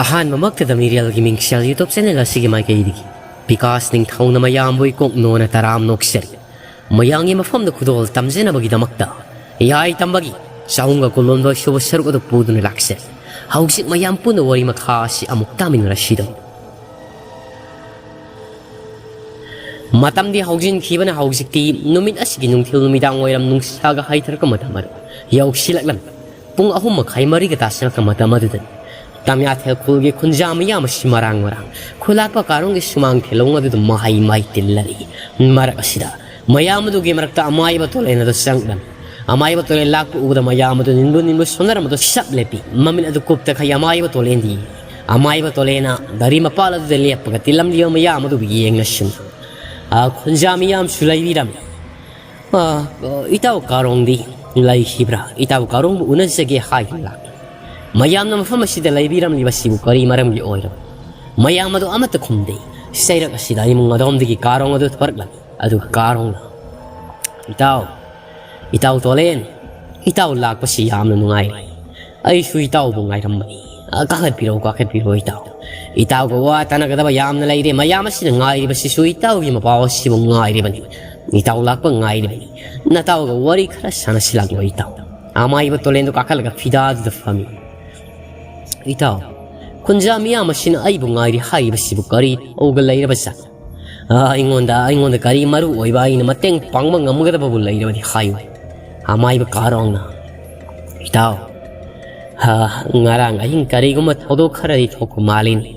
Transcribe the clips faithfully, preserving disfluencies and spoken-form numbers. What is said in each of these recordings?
ꯑꯍꯥꯟꯕꯃꯛꯇꯗ ꯃꯤꯔꯦꯜꯒꯤ ꯃꯤꯡꯁꯦꯜ YouTube channel ꯑꯁꯤꯒꯤ ꯃꯥꯏꯀꯩꯗꯒꯤ ꯕꯤꯀꯥꯁ ꯅꯤꯡꯊꯧꯅ ꯃꯌꯥꯝꯕꯨ ꯏꯀꯣꯛ ꯅꯣꯅ ꯇꯔꯥꯝ ꯅꯣꯛꯆꯔꯤ꯫ ꯃꯌꯥꯝꯒꯤ ꯃꯐꯝꯗ ꯈꯨꯗꯣꯜ ꯇꯝꯖꯅꯕꯒꯤꯗꯃꯛꯇ ꯌꯥꯏ ꯇꯝꯕꯒꯤ ꯆꯍꯨꯝꯒ ꯀꯨꯟꯂꯣꯝꯗꯣꯏ ꯁꯨꯕ ꯁꯔꯨꯛ ꯑꯗꯨ ꯄꯨꯗꯨꯅ ꯂꯥꯛꯆꯔꯤ꯫ ꯍꯧꯖꯤꯛ ꯃꯌꯥꯝ ꯄꯨꯟꯅ ꯋꯥꯔꯤ ꯃꯈꯥ ꯑꯁꯤ ꯑꯃꯨꯛ ꯇꯥꯃꯤꯟꯅꯔꯁꯤꯗꯣ꯫ ꯃꯇꯝꯗꯤ ꯍꯧꯖꯤꯟꯈꯤꯕꯅ ꯍꯧꯖꯤꯛꯇꯤ ꯅꯨꯃꯤꯠ ꯑꯁꯤꯒꯤ ꯅꯨꯡꯊꯤꯜ ꯅꯨꯃꯤꯗꯥꯡ ꯋꯥꯏꯔꯝ ꯅꯨꯡꯁꯥꯒ ꯍꯩꯊꯔꯛꯄ ꯃꯇꯝ ꯑꯗꯨ ꯌꯧꯁꯤꯜꯂꯛꯂꯝꯃꯤ꯫ ꯄꯨꯡ ꯑꯍꯨꯝ ꯃꯈꯥꯏ ꯃꯔꯤꯒ ꯇꯥꯁꯤꯜꯂꯛꯄ ꯃꯇꯝ ꯑꯗꯨꯗꯅꯤ꯫ ꯇꯥꯃꯤꯌꯥꯊꯦꯜ ꯈꯨꯜꯒꯤ ꯈꯨꯟꯖꯥ ꯃꯤꯌꯥꯝ ꯑꯁꯤ ꯃꯔꯥꯡ ꯃꯔꯥꯡ ꯈꯨꯂꯥꯛꯄ ꯀꯥꯔꯣꯡꯒꯤ ꯁꯨꯃꯥꯡ ꯊꯦꯂꯣꯡ ꯑꯗꯨꯗ ꯃꯍꯩ ꯃꯍꯩ ꯇꯤꯜꯂꯔꯤ꯫ ꯃꯔꯛ ꯑꯁꯤꯗ ꯃꯌꯥꯝ ꯑꯗꯨꯒꯤ ꯃꯔꯛꯇ ꯑꯃꯥꯏꯕ ꯇꯣꯂꯦꯟ ꯑꯗꯨ ꯆꯪꯂꯝꯃꯤ꯫ ꯑꯃꯥꯏꯕ ꯇꯣꯂꯦꯟ ꯂꯥꯛꯄ ꯎꯕꯗ ꯃꯌꯥꯝ ꯑꯗꯨ ꯅꯤꯟꯕꯨ ꯅꯤꯟꯕꯨ ꯁꯣꯟꯅꯔꯝꯕꯗꯨ ꯁꯞ ꯂꯦꯞꯄꯤ꯫ ꯃꯃꯤꯠ ꯑꯗꯨ ꯀꯨꯞꯇꯈꯩ ꯑꯃꯥꯏꯕ ꯇꯣꯂꯦꯟꯗꯤ ꯑꯃꯥꯏꯕ ꯇꯣꯂꯦꯟꯅ ꯒꯥꯔꯤ ꯃꯄꯥꯜ ꯑꯗꯨꯗ ꯂꯦꯞꯄꯒ ꯇꯤꯜꯂꯝꯂꯤꯕ ꯃꯌꯥꯝ ꯑꯗꯨꯕꯨ ꯌꯦꯡꯅ ꯁꯨꯝ, "ꯑ, ꯈꯨꯟꯖꯥ ꯃꯤꯌꯥꯝꯁꯨ ꯂꯩꯕꯤꯔꯝꯃꯤ꯫ ꯑ, ꯏꯇꯥꯎ ꯀꯥꯔꯣꯡꯗꯤ ꯂꯩꯈꯤꯕ꯭ꯔꯥ? ꯏꯇꯥꯎ ꯀꯥꯔꯣꯡꯕꯨ ꯎꯅꯖꯒꯦ ꯍꯥꯏꯗꯨꯅ ꯂꯥꯛꯂꯤ꯫ ꯃꯌꯥꯝꯅ ꯃꯐꯝ ꯑꯁꯤꯗ ꯂꯩꯕꯤꯔꯝꯂꯤꯕꯁꯤꯕꯨ ꯀꯔꯤ ꯃꯔꯝꯒꯤ ꯑꯣꯏꯔꯕ?" ꯃꯌꯥꯝ ꯑꯗꯨ ꯑꯃꯠꯇ ꯈꯨꯝꯗꯦ꯫ ꯆꯩꯔꯛ ꯑꯁꯤꯗ ꯏꯃꯨꯡ ꯑꯗꯣꯝꯗꯒꯤ ꯀꯥꯔꯣꯡ ꯑꯗꯨ ꯊꯣꯔꯛꯂꯝꯃꯤ꯫ ꯑꯗꯨꯒ ꯀꯥꯔꯣꯡꯅ, "ꯏꯇꯥꯎ, ꯏꯇꯥꯎ ꯇꯣꯂꯦꯟ, ꯏꯇꯥꯎ ꯂꯥꯛꯄꯁꯤ ꯌꯥꯝꯅ ꯅꯨꯡꯉꯥꯏꯔꯦ꯫ ꯑꯩꯁꯨ ꯏꯇꯥꯎꯕꯨ ꯉꯥꯏꯔꯝꯕꯅꯤ꯫ ꯑ, ꯀꯥꯈꯠꯄꯤꯔꯛꯎ, ꯀꯥꯈꯠꯄꯤꯔꯛꯎ ꯏꯇꯥꯎ꯫ ꯏꯇꯥꯎꯒ ꯋꯥ ꯇꯥꯟꯅꯒꯗꯕ ꯌꯥꯝꯅ ꯂꯩꯔꯦ꯫ ꯃꯌꯥꯝ ꯑꯁꯤꯅ ꯉꯥꯏꯔꯤꯕꯁꯤꯁꯨ ꯏꯇꯥꯎꯒꯤ ꯃꯄꯥꯎ ꯑꯁꯤꯕꯨ ꯉꯥꯏꯔꯤꯕꯅꯤ꯫ ꯏꯇꯥꯎ ꯂꯥꯛꯄ ꯉꯥꯏꯔꯤꯕꯅꯤ꯫ ꯅꯇꯥꯎꯒ ꯋꯥꯔꯤ ꯈꯔ ꯁꯥꯟꯅꯁꯤꯜꯂꯛꯂꯣ ꯏꯇꯥꯎ꯫" ꯑꯃꯥꯏꯕ ꯇꯣꯂꯦꯟꯗꯨ ꯀꯥꯈꯠꯂꯒ ꯐꯤꯗꯥꯗꯨꯗ ꯐꯝꯃꯤ꯫ "ꯏꯇꯥꯎ, ꯈꯨꯟꯖꯥ ꯃꯤꯌꯥꯝ ꯑꯁꯤꯅ ꯑꯩꯕꯨ ꯉꯥꯏꯔꯤ ꯍꯥꯏꯔꯤꯕꯁꯤꯕꯨ ꯀꯔꯤ ꯇꯧꯒ ꯂꯩꯔꯕ ꯖꯥꯠꯅꯣ? ꯑ, ꯑꯩꯉꯣꯟꯗ, ꯑꯩꯉꯣꯟꯗ ꯀꯔꯤ ꯃꯔꯨ ꯑꯣꯏꯕ ꯑꯩꯅ ꯃꯇꯦꯡ ꯄꯥꯡꯕ ꯉꯝꯒꯗꯕꯕꯨ ꯂꯩꯔꯕꯗꯤ ꯍꯥꯏꯌꯨ꯫" ꯑꯃꯥꯏꯕ ꯀꯥꯔꯣꯡꯅ, "ꯏꯇꯥꯎ, ꯍ, ꯉꯔꯥꯡ ꯑꯍꯤꯡ ꯀꯔꯤꯒꯨꯝꯕ ꯊꯧꯗꯣꯛ ꯈꯔꯗꯤ ꯊꯣꯛꯄ ꯃꯥꯜꯂꯤꯅꯦ꯫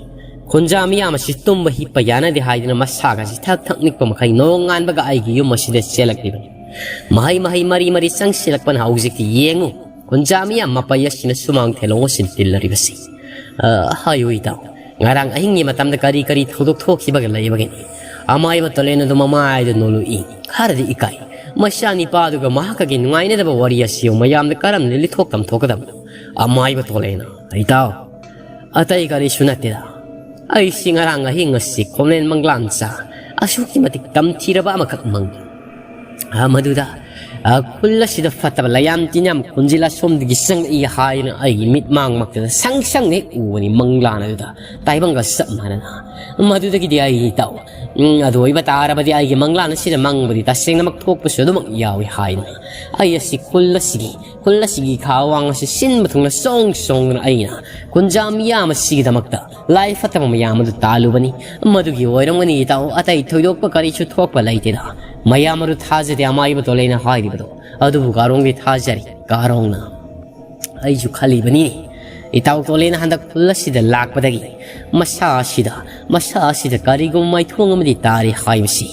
ꯈꯨꯟꯖꯥ ꯃꯤꯌꯥꯝ ꯑꯁꯤ ꯇꯨꯝꯕ ꯍꯤꯞꯄ ꯌꯥꯅꯗꯦ ꯍꯥꯏꯗꯨꯅ ꯃꯁꯥꯒꯁꯤ ꯊꯛ ꯊꯛ ꯅꯤꯛꯄ ꯃꯈꯩ ꯅꯣꯡꯉꯥꯟꯕꯒ ꯑꯩꯒꯤ ꯌꯨꯝ ꯑꯁꯤꯗ ꯆꯦꯜꯂꯛꯂꯤꯕꯅꯤ꯫ ꯃꯍꯩ ꯃꯍꯩ ꯃꯔꯤ ꯃꯔꯤ ꯆꯪꯁꯤꯜꯂꯛꯄꯅ ꯍꯧꯖꯤꯛꯇꯤ ꯌꯦꯡꯉꯨ, ꯈꯨꯟꯖꯥ ꯃꯤꯌꯥꯝ ꯃꯄꯩ ꯑꯁꯤꯅ ꯁꯨꯃꯥꯡ ꯊꯦꯂꯣꯡ ꯑꯁꯤꯗ ꯇꯤꯜꯂꯔꯤꯕꯁꯤ꯫" "ꯑ, ꯍꯥꯏꯌꯨ ꯏꯇꯥꯎ, ꯉꯔꯥꯡ ꯑꯍꯤꯡꯒꯤ ꯃꯇꯝꯗ ꯀꯔꯤ ꯀꯔꯤ ꯊꯧꯗꯣꯛ ꯊꯣꯛꯈꯤꯕꯒ ꯂꯩꯕꯒꯦ?" ꯑꯃꯥꯏꯕ ꯇꯣꯂꯦꯟ ꯑꯗꯨ ꯃꯃꯥꯏꯗ ꯅꯣꯜꯂꯨꯛꯏ꯫ ꯈꯔꯗꯤ ꯏꯀꯥꯏ꯫ ꯃꯆꯥ ꯅꯤꯄꯥꯗꯨꯒ ꯃꯍꯥꯛꯀꯒꯤ ꯅꯨꯡꯉꯥꯏꯅꯗꯕ ꯋꯥꯔꯤ ꯑꯁꯤ ꯃꯌꯥꯝꯗ ꯀꯔꯝꯅ ꯂꯤꯊꯣꯛ ꯇꯝꯊꯣꯛꯀꯗꯕꯅꯣ? ꯑꯃꯥꯏꯕ ꯇꯣꯂꯦꯟꯅ, "ꯏꯇꯥꯎ, ꯑꯇꯩ ꯀꯔꯤꯁꯨ ꯅꯠꯇꯦꯗ꯫ ꯑꯩꯁꯤ ꯉꯔꯥꯡ ꯑꯍꯤꯡ ꯑꯁꯤ ꯈꯣꯝꯂꯦꯟ ꯃꯪꯂꯥꯟ ꯆꯥ ꯑꯁꯨꯛꯀꯤ ꯃꯇꯤꯛ ꯇꯝꯊꯤꯔꯕ ꯑꯃꯈꯛ ꯃꯪꯉꯤ꯫ ꯑ, ꯃꯗꯨꯗ "ꯑ, ꯈꯨꯜ ꯑꯁꯤꯗ ꯐꯠꯇꯕ ꯂꯩꯌꯥꯝ ꯇꯤꯟꯌꯥꯝ ꯈꯣꯟꯖꯦꯜ ꯑꯁꯣꯝꯗꯒꯤ ꯆꯪꯂꯛꯏ" ꯍꯥꯏꯅ ꯑꯩꯒꯤ ꯃꯤꯠꯃꯥꯡꯃꯛꯇꯗ ꯁꯪ ꯁꯪꯅ ꯍꯦꯛ ꯎꯕꯅꯤ, ꯃꯪꯂꯥꯟ ꯑꯗꯨꯗ ꯇꯥꯏꯕꯪꯒ ꯆꯞ ꯃꯥꯟꯅꯅ꯫ ꯃꯗꯨꯗꯒꯤꯗꯤ ꯑꯩ, ꯏꯇꯥꯎ, ꯎꯝ, ꯑꯗꯨ ꯑꯣꯏꯕ ꯇꯥꯔꯕꯗꯤ ꯑꯩꯒꯤ ꯃꯪꯂꯥꯟ ꯑꯁꯤꯗ ꯃꯪꯕꯗꯤ ꯇꯁꯦꯡꯅꯃꯛ ꯊꯣꯛꯄꯁꯨ ꯑꯗꯨꯃꯛ ꯌꯥꯎꯏ ꯍꯥꯏꯅ ꯑꯩ ꯑꯁꯤ ꯈꯨꯜ ꯑꯁꯤꯒꯤ, ꯈꯨꯜ ꯑꯁꯤꯒꯤ ꯈꯥ ꯋꯥꯡ ꯑꯁꯤ ꯁꯤꯟꯕ ꯊꯨꯡꯅ ꯆꯣꯡ ꯆꯣꯡꯗꯨꯅ ꯑꯩꯅ ꯈꯨꯟꯖꯥ ꯃꯤꯌꯥꯝ ꯑꯁꯤꯒꯤꯗꯃꯛꯇ ꯂꯥꯏ ꯐꯠꯇꯕ ꯃꯌꯥꯝ ꯑꯗꯨ ꯇꯥꯜꯂꯨꯕꯅꯤ꯫ ꯃꯗꯨꯒꯤ ꯑꯣꯏꯔꯝꯒꯅꯤ, ꯏꯇꯥꯎ, ꯑꯇꯩ ꯊꯣꯏꯗꯣꯛꯄ ꯀꯔꯤꯁꯨ ꯊꯣꯛꯄ ꯂꯩꯇꯦꯗ꯫ ꯃꯌꯥꯝ ꯑꯗꯨ ꯊꯥꯖꯗꯦ ꯑꯃꯥꯏꯕ ꯇꯣꯂꯦꯅ ꯍꯥꯏꯔꯤꯕꯗꯣ꯫ ꯑꯗꯨꯕꯨ ꯀꯥꯔꯣꯡꯗꯤ ꯊꯥꯖꯔꯤ꯫ ꯀꯥꯔꯣꯡꯅ, "ꯑꯩꯁꯨ ꯈꯜꯂꯤꯕꯅꯤ, ꯏꯇꯥꯎ ꯇꯣꯂꯦꯅ ꯍꯟꯗꯛ ꯈꯨꯜ ꯑꯁꯤꯗ ꯂꯥꯛꯄꯗꯒꯤ ꯃꯁꯥ ꯑꯁꯤꯗ, ꯃꯁꯥ ꯑꯁꯤꯗ ꯀꯔꯤꯒꯨꯝꯕ ꯃꯥꯏꯊꯣꯡ ꯑꯃꯗꯤ ꯇꯥꯔꯦ ꯍꯥꯏꯕꯁꯤ,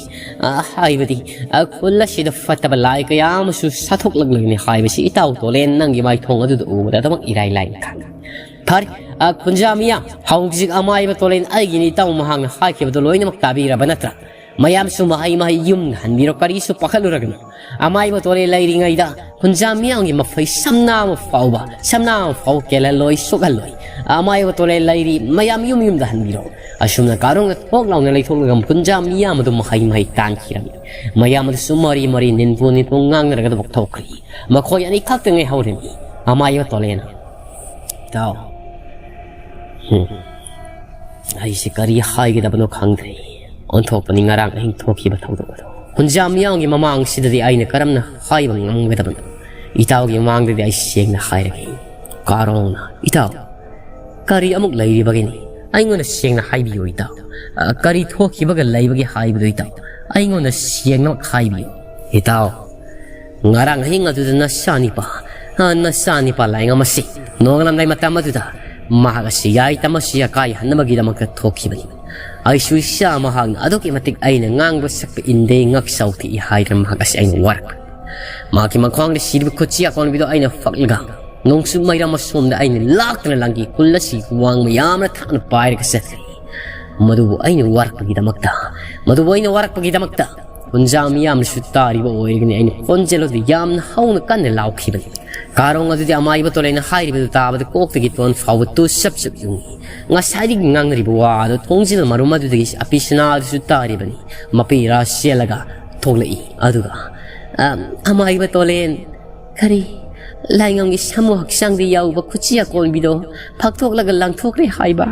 ꯑ, ꯍꯥꯏꯕꯗꯤ, ꯑ, ꯈꯨꯜ ꯑꯁꯤꯗ ꯐꯠꯇꯕ ꯂꯥꯏ ꯀꯌꯥ ꯑꯃꯁꯨ ꯁꯥꯊꯣꯛꯂꯛꯂꯒꯅꯤ ꯍꯥꯏꯕꯁꯤ ꯏꯇꯥꯎ ꯇꯣꯂꯦꯟ ꯅꯪꯒꯤ ꯃꯥꯏꯊꯣꯡ ꯑꯗꯨꯗ ꯎꯕꯗ ꯑꯗꯨꯃꯛ ꯏꯔꯥꯏ ꯂꯥꯏꯅ ꯈꯪꯉꯤ꯫ ꯐꯔꯦ, ꯑ, ꯈꯨꯟꯖꯥ ꯃꯤꯌꯥꯝ, ꯍꯧꯖꯤꯛ ꯑꯃꯥꯏꯕ ꯇꯣꯂꯦꯟ ꯑꯩꯒꯤꯅꯤ, ꯏꯇꯥꯎ ꯃꯍꯥꯛꯅ ꯍꯥꯏꯈꯤꯕꯗꯨ ꯂꯣꯏꯅꯃꯛ ꯇꯥꯕꯤꯔꯕ ꯅꯠꯇ꯭ꯔꯥ? ꯃꯌꯥꯝꯁꯨ ꯃꯍꯩ ꯃꯍꯩ ꯌꯨꯝꯗ ꯍꯟꯕꯤꯔꯣ, ꯀꯔꯤꯁꯨ ꯄꯥꯈꯠꯂꯨꯔꯒꯅꯨ꯫ ꯑꯃꯥꯏꯕ ꯇꯣꯂꯦꯟ ꯂꯩꯔꯤꯉꯩꯗ ꯈꯨꯟꯖꯥ ꯃꯤꯌꯥꯝꯒꯤ ꯃꯐꯩ ꯁꯝꯅꯥ ꯑꯃ ꯐꯥꯎꯕ, ꯁꯝꯅꯥ ꯑꯃ ꯐꯥꯎꯕ ꯀꯦꯜꯍꯜꯂꯣꯏ, ꯁꯣꯛꯍꯜꯂꯣꯏ꯫ ꯑꯃꯥꯏꯕ ꯇꯣꯂꯦꯟ ꯂꯩꯔꯤ, ꯃꯌꯥꯝ ꯌꯨꯝ ꯌꯨꯝꯗ ꯍꯟꯕꯤꯔꯣ꯫" ꯑꯁꯨꯝꯅ ꯀꯥꯔꯣꯡꯅ ꯊꯣꯛ ꯂꯥꯎꯅ ꯂꯩꯊꯣꯛꯂꯒ ꯈꯨꯟꯖꯥ ꯃꯤꯌꯥꯝ ꯑꯗꯨ ꯃꯍꯩ ꯃꯍꯩ ꯇꯥꯟꯈꯤꯔꯝꯃꯤ꯫ ꯃꯌꯥꯝ ꯑꯗꯨꯁꯨ ꯃꯔꯤ ꯃꯔꯤ ꯅꯤꯟꯕꯨ ꯅꯤꯟꯕꯨ ꯉꯥꯡꯅꯔꯒ ꯑꯗꯨꯃꯛ ꯊꯣꯛꯈ꯭ꯔꯤ꯫ ꯃꯈꯣꯏ ꯑꯅꯤꯈꯛꯇ ꯉꯥꯏꯍꯧꯔꯝꯃꯤ꯫ ꯑꯃꯥꯏꯕ ꯇꯣꯂꯦꯟꯅ, "ꯏꯇꯥꯎ, ꯍꯨꯝ, ꯑꯩꯁꯦ ꯀꯔꯤ ꯍꯥꯏꯒꯗꯕꯅꯣ ꯈꯪꯗ꯭ꯔꯦ꯫ ꯑꯣꯟꯊꯣꯛꯄꯅꯤ ꯉꯔꯥꯡ ꯑꯍꯤꯡ ꯊꯣꯛꯈꯤꯕ ꯊꯧꯗꯣꯛ ꯑꯗꯣ꯫ ꯈꯨꯟꯖꯥ ꯃꯤꯌꯥꯝꯒꯤ ꯃꯃꯥꯡꯁꯤꯗꯗꯤ ꯑꯩꯅ ꯀꯔꯝꯅ ꯍꯥꯏꯕ ꯉꯝꯒꯗꯕꯅꯣ? ꯏꯇꯥꯎꯒꯤ ꯃꯃꯥꯡꯗꯗꯤ ꯑꯩ ꯁꯦꯡꯅ ꯍꯥꯏꯔꯒꯦ꯫" ꯀꯥꯔꯣꯡꯅ, "ꯏꯇꯥꯎ, ꯀꯔꯤ ꯑꯃꯨꯛ ꯂꯩꯔꯤꯕꯒꯦꯅꯦ? ꯑꯩꯉꯣꯟꯗ ꯁꯦꯡꯅ ꯍꯥꯏꯕꯤꯌꯨ ꯏꯇꯥꯎ꯫ ꯑ, ꯀꯔꯤ ꯊꯣꯛꯈꯤꯕꯒ ꯂꯩꯕꯒꯦ ꯍꯥꯏꯕꯗꯨ ꯏꯇꯥꯎ, ꯑꯩꯉꯣꯟꯗ ꯁꯦꯡꯅꯃꯛ ꯍꯥꯏꯕꯤꯌꯨ ꯏꯇꯥꯎ꯫" "ꯉꯔꯥꯡ ꯑꯍꯤꯡ ꯑꯗꯨꯗ ꯅꯆꯥꯅꯤꯄꯥ, ꯑ, ꯅꯆꯥꯅꯤꯄꯥ ꯂꯥꯏꯉꯝ ꯑꯁꯤ ꯅꯣꯡꯉꯥꯜꯂꯝꯗꯥꯏ ꯃꯇꯝ ꯑꯗꯨꯗ ꯃꯍꯥꯛ ꯑꯁꯤ ꯌꯥꯏ ꯇꯝ ꯑꯁꯤ ꯑꯀꯥꯏꯍꯟꯅꯕꯒꯤꯗꯃꯛꯇ ꯊꯣꯛꯈꯤꯕꯅꯤ꯫ ꯑꯩꯁꯨ ꯏꯆꯥ ꯃꯍꯥꯛꯅ ꯑꯗꯨꯛꯀꯤ ꯃꯇꯤꯛ ꯑꯩꯅ ꯉꯥꯡꯕ ꯁꯛꯄ ꯏꯟꯗꯦ, ꯉꯛ ꯆꯥꯎꯊꯣꯛꯏ ꯍꯥꯏꯗꯨꯅ ꯃꯍꯥꯛ ꯑꯁꯤ ꯑꯩꯅ ꯋꯥꯔꯛꯄ꯫ ꯃꯍꯥꯛꯀꯤ ꯃꯈ꯭ꯋꯥꯡꯗ ꯁꯤꯔꯤꯕ ꯈꯨꯠꯁꯤ ꯑꯀꯣꯟꯕꯤꯗꯣ ꯑꯩꯅ ꯐꯛꯂꯒ ꯅꯣꯡꯆꯨꯞ ꯃꯩꯔꯥ ꯃꯁꯣꯝꯗ ꯑꯩꯅ ꯂꯥꯛꯇꯨꯅ ꯂꯪꯈꯤ꯫ ꯈꯨꯜ ꯑꯁꯤ ꯋꯥꯡꯃ ꯌꯥꯝꯅ ꯊꯥꯛꯅ ꯄꯥꯏꯔꯒ ꯆꯠꯈ꯭ꯔꯦ꯫ ꯃꯗꯨꯕꯨ ꯑꯩꯅ ꯋꯥꯔꯛꯄꯒꯤꯗꯃꯛꯇ, ꯃꯗꯨꯕꯨ ꯑꯩꯅ ꯋꯥꯔꯛꯄꯒꯤꯗꯃꯛꯇ ꯈꯨꯟꯖꯥ ꯃꯤꯌꯥꯝꯅꯁꯨ ꯇꯥꯔꯤꯕ ꯑꯣꯏꯔꯒꯅꯤ ꯑꯩꯅ ꯈꯣꯟꯖꯦꯜ ꯑꯗꯨ ꯌꯥꯝꯅ ꯍꯧꯅ ꯀꯟꯅ ꯂꯥꯎꯈꯤꯕꯅꯤ꯫ ꯀꯥꯔꯣꯡ ꯑꯗꯨꯗꯤ ꯑꯃꯥꯏꯕ ꯇꯣꯂꯦꯅ ꯍꯥꯏꯔꯤꯕꯗꯨ ꯇꯥꯕꯗ ꯀꯣꯛꯇꯒꯤ ꯇꯣꯟ ꯐꯥꯎꯕ ꯇꯨ ꯆꯞ ꯆꯞ ꯌꯨꯡꯏ꯫ ꯉꯁꯥꯏꯗꯒꯤ ꯉꯥꯡꯅꯔꯤꯕ ꯋꯥ ꯑꯗꯨ ꯊꯣꯡꯖꯤꯜ ꯃꯔꯨꯝ ꯑꯗꯨꯗꯒꯤ ꯑꯄꯤꯁꯅꯥ ꯑꯗꯨꯁꯨ ꯇꯥꯔꯤꯕꯅꯤ꯫ ꯃꯄꯤ ꯏꯔꯥ ꯆꯦꯜꯂꯒ ꯊꯣꯛꯂꯛꯏ꯫ ꯑꯗꯨꯒ ꯑ, ꯑꯃꯥꯏꯕ ꯇꯣꯂꯦꯟ, ꯀꯔꯤ? ꯂꯥꯏꯉꯝꯒꯤ ꯁꯥꯃꯨ ꯍꯛꯆꯥꯡꯗ ꯌꯥꯎꯕ ꯈꯨꯠꯁꯤ ꯑꯀꯣꯟꯕꯤꯗꯣ ꯐꯥꯛꯊꯣꯛꯂꯒ ꯂꯪꯊꯣꯛꯈ꯭ꯔꯦ ꯍꯥꯏꯕ?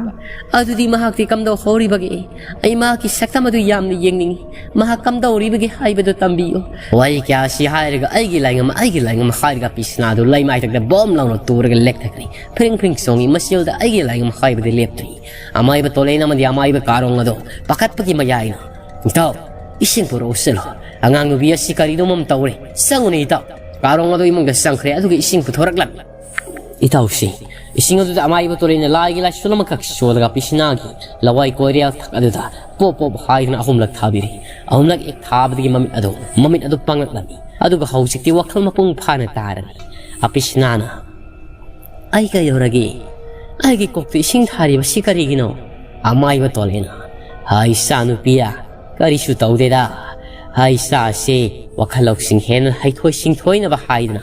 ꯑꯗꯨꯗꯤ ꯃꯍꯥꯛꯇꯤ ꯀꯝꯗꯧꯍꯧꯔꯤꯕꯒꯦ? ꯑꯩ ꯃꯍꯥꯛꯀꯤ ꯁꯛꯇꯝ ꯑꯗꯨ ꯌꯥꯝꯅ ꯌꯦꯡꯅꯤꯡꯏ꯫ ꯃꯍꯥꯛ ꯀꯝꯗꯧꯔꯤꯕꯒꯦ ꯍꯥꯏꯕꯗꯨ ꯇꯝꯕꯤꯌꯨ꯫ ꯋꯥꯍꯩ ꯀꯌꯥ ꯑꯁꯤ ꯍꯥꯏꯔꯒ "ꯑꯩꯒꯤ ꯂꯥꯏꯉꯝ, ꯑꯩꯒꯤ ꯂꯥꯏꯉꯝ" ꯍꯥꯏꯔꯒ ꯄꯤꯁꯅꯥꯗꯨ ꯂꯩꯃꯥꯏꯊꯛꯇ ꯕꯣꯝ ꯂꯥꯎꯅ ꯇꯨꯔꯒ ꯂꯦꯛꯊꯈ꯭ꯔꯦ꯫ ꯐ꯭ꯔꯤꯡ ꯐ꯭ꯔꯤꯡ ꯆꯣꯡꯉꯤ꯫ ꯃꯁꯤꯗ ꯑꯩꯒꯤ ꯂꯥꯏꯉꯝ ꯍꯥꯏꯕꯗꯤ ꯂꯦꯞꯇ꯭ꯔꯤ꯫ ꯑꯃꯥꯏꯕ ꯇꯣꯂꯦꯟ ꯑꯃꯗꯤ ꯑꯃꯥꯏꯕ ꯀꯥꯔꯣꯡ ꯑꯗꯣ ꯄꯥꯈꯠꯄꯒꯤ ꯃꯌꯥꯏꯅ, "ꯏꯇꯥꯎ, ꯏꯁꯤꯡ ꯄꯨꯔꯛꯎ ꯆꯠꯂꯣ꯫ ꯑꯉꯥꯡ ꯅꯨꯄꯤ ꯑꯁꯤ ꯀꯔꯤꯅꯣꯃꯝ ꯇꯧꯔꯦ꯫ ꯆꯪꯉꯨꯅꯦ ꯏꯇꯥꯎ꯫" ꯀꯥꯔꯣꯡ ꯑꯗꯣ ꯏꯃꯨꯡꯗ ꯆꯪꯈ꯭ꯔꯦ꯫ ꯑꯗꯨꯒ ꯏꯁꯤꯡ ꯄꯨꯊꯣꯔꯛꯂꯝꯃꯤ꯫ ꯏꯇꯥꯎꯁꯤ, ꯏꯁꯤꯡ ꯑꯗꯨꯗ ꯑꯃꯥꯏꯕ ꯇꯣꯂꯦꯟꯅ ꯂꯥꯏꯒꯤ ꯂꯥꯏꯁꯣꯟ ꯑꯃꯈꯛ ꯁꯣꯜꯂꯒ ꯄꯤꯁꯤꯅꯥꯒꯤ ꯂꯋꯥꯏ ꯀꯣꯏꯔꯦꯜ ꯊꯛ ꯑꯗꯨꯗ ꯄꯣꯞ ꯄꯣꯞ ꯍꯥꯏꯗꯨꯅ ꯑꯍꯨꯝꯂꯛ ꯊꯥꯕꯤꯔꯤ꯫ ꯑꯍꯨꯝꯂꯛ ꯍꯦꯛ ꯊꯥꯕꯗꯒꯤ ꯃꯃꯤꯠ ꯑꯗꯨ, ꯃꯃꯤꯠ ꯑꯗꯨ ꯄꯥꯡꯂꯛꯂꯝꯃꯤ꯫ ꯑꯗꯨꯒ ꯍꯧꯖꯤꯛꯇꯤ ꯋꯥꯈꯜ ꯃꯄꯨꯡ ꯐꯥꯅ ꯇꯥꯔꯝꯃꯤ꯫ ꯑꯄꯤꯁꯤꯅꯥꯅ, "ꯑꯩ ꯀꯩꯗꯧꯔꯒꯦ? ꯑꯩꯒꯤ ꯀꯣꯛꯇ ꯏꯁꯤꯡ ꯊꯥꯔꯤꯕꯁꯤ ꯀꯔꯤꯒꯤꯅꯣ?" ꯑꯃꯥꯏꯕ ꯇꯣꯂꯦꯟꯅ, "ꯍꯥꯏ ꯏꯆꯥ ꯅꯨꯄꯤꯌꯥ, ꯀꯔꯤꯁꯨ ꯇꯧꯗꯦꯗ꯫ ꯍꯥꯏ ꯏꯆꯥꯁꯦ ꯋꯥꯈꯜ ꯂꯧꯁꯤꯡ ꯍꯦꯟꯅ ꯍꯩꯊꯣꯏ ꯁꯤꯡꯊꯣꯏꯅꯕ ꯍꯥꯏꯗꯅ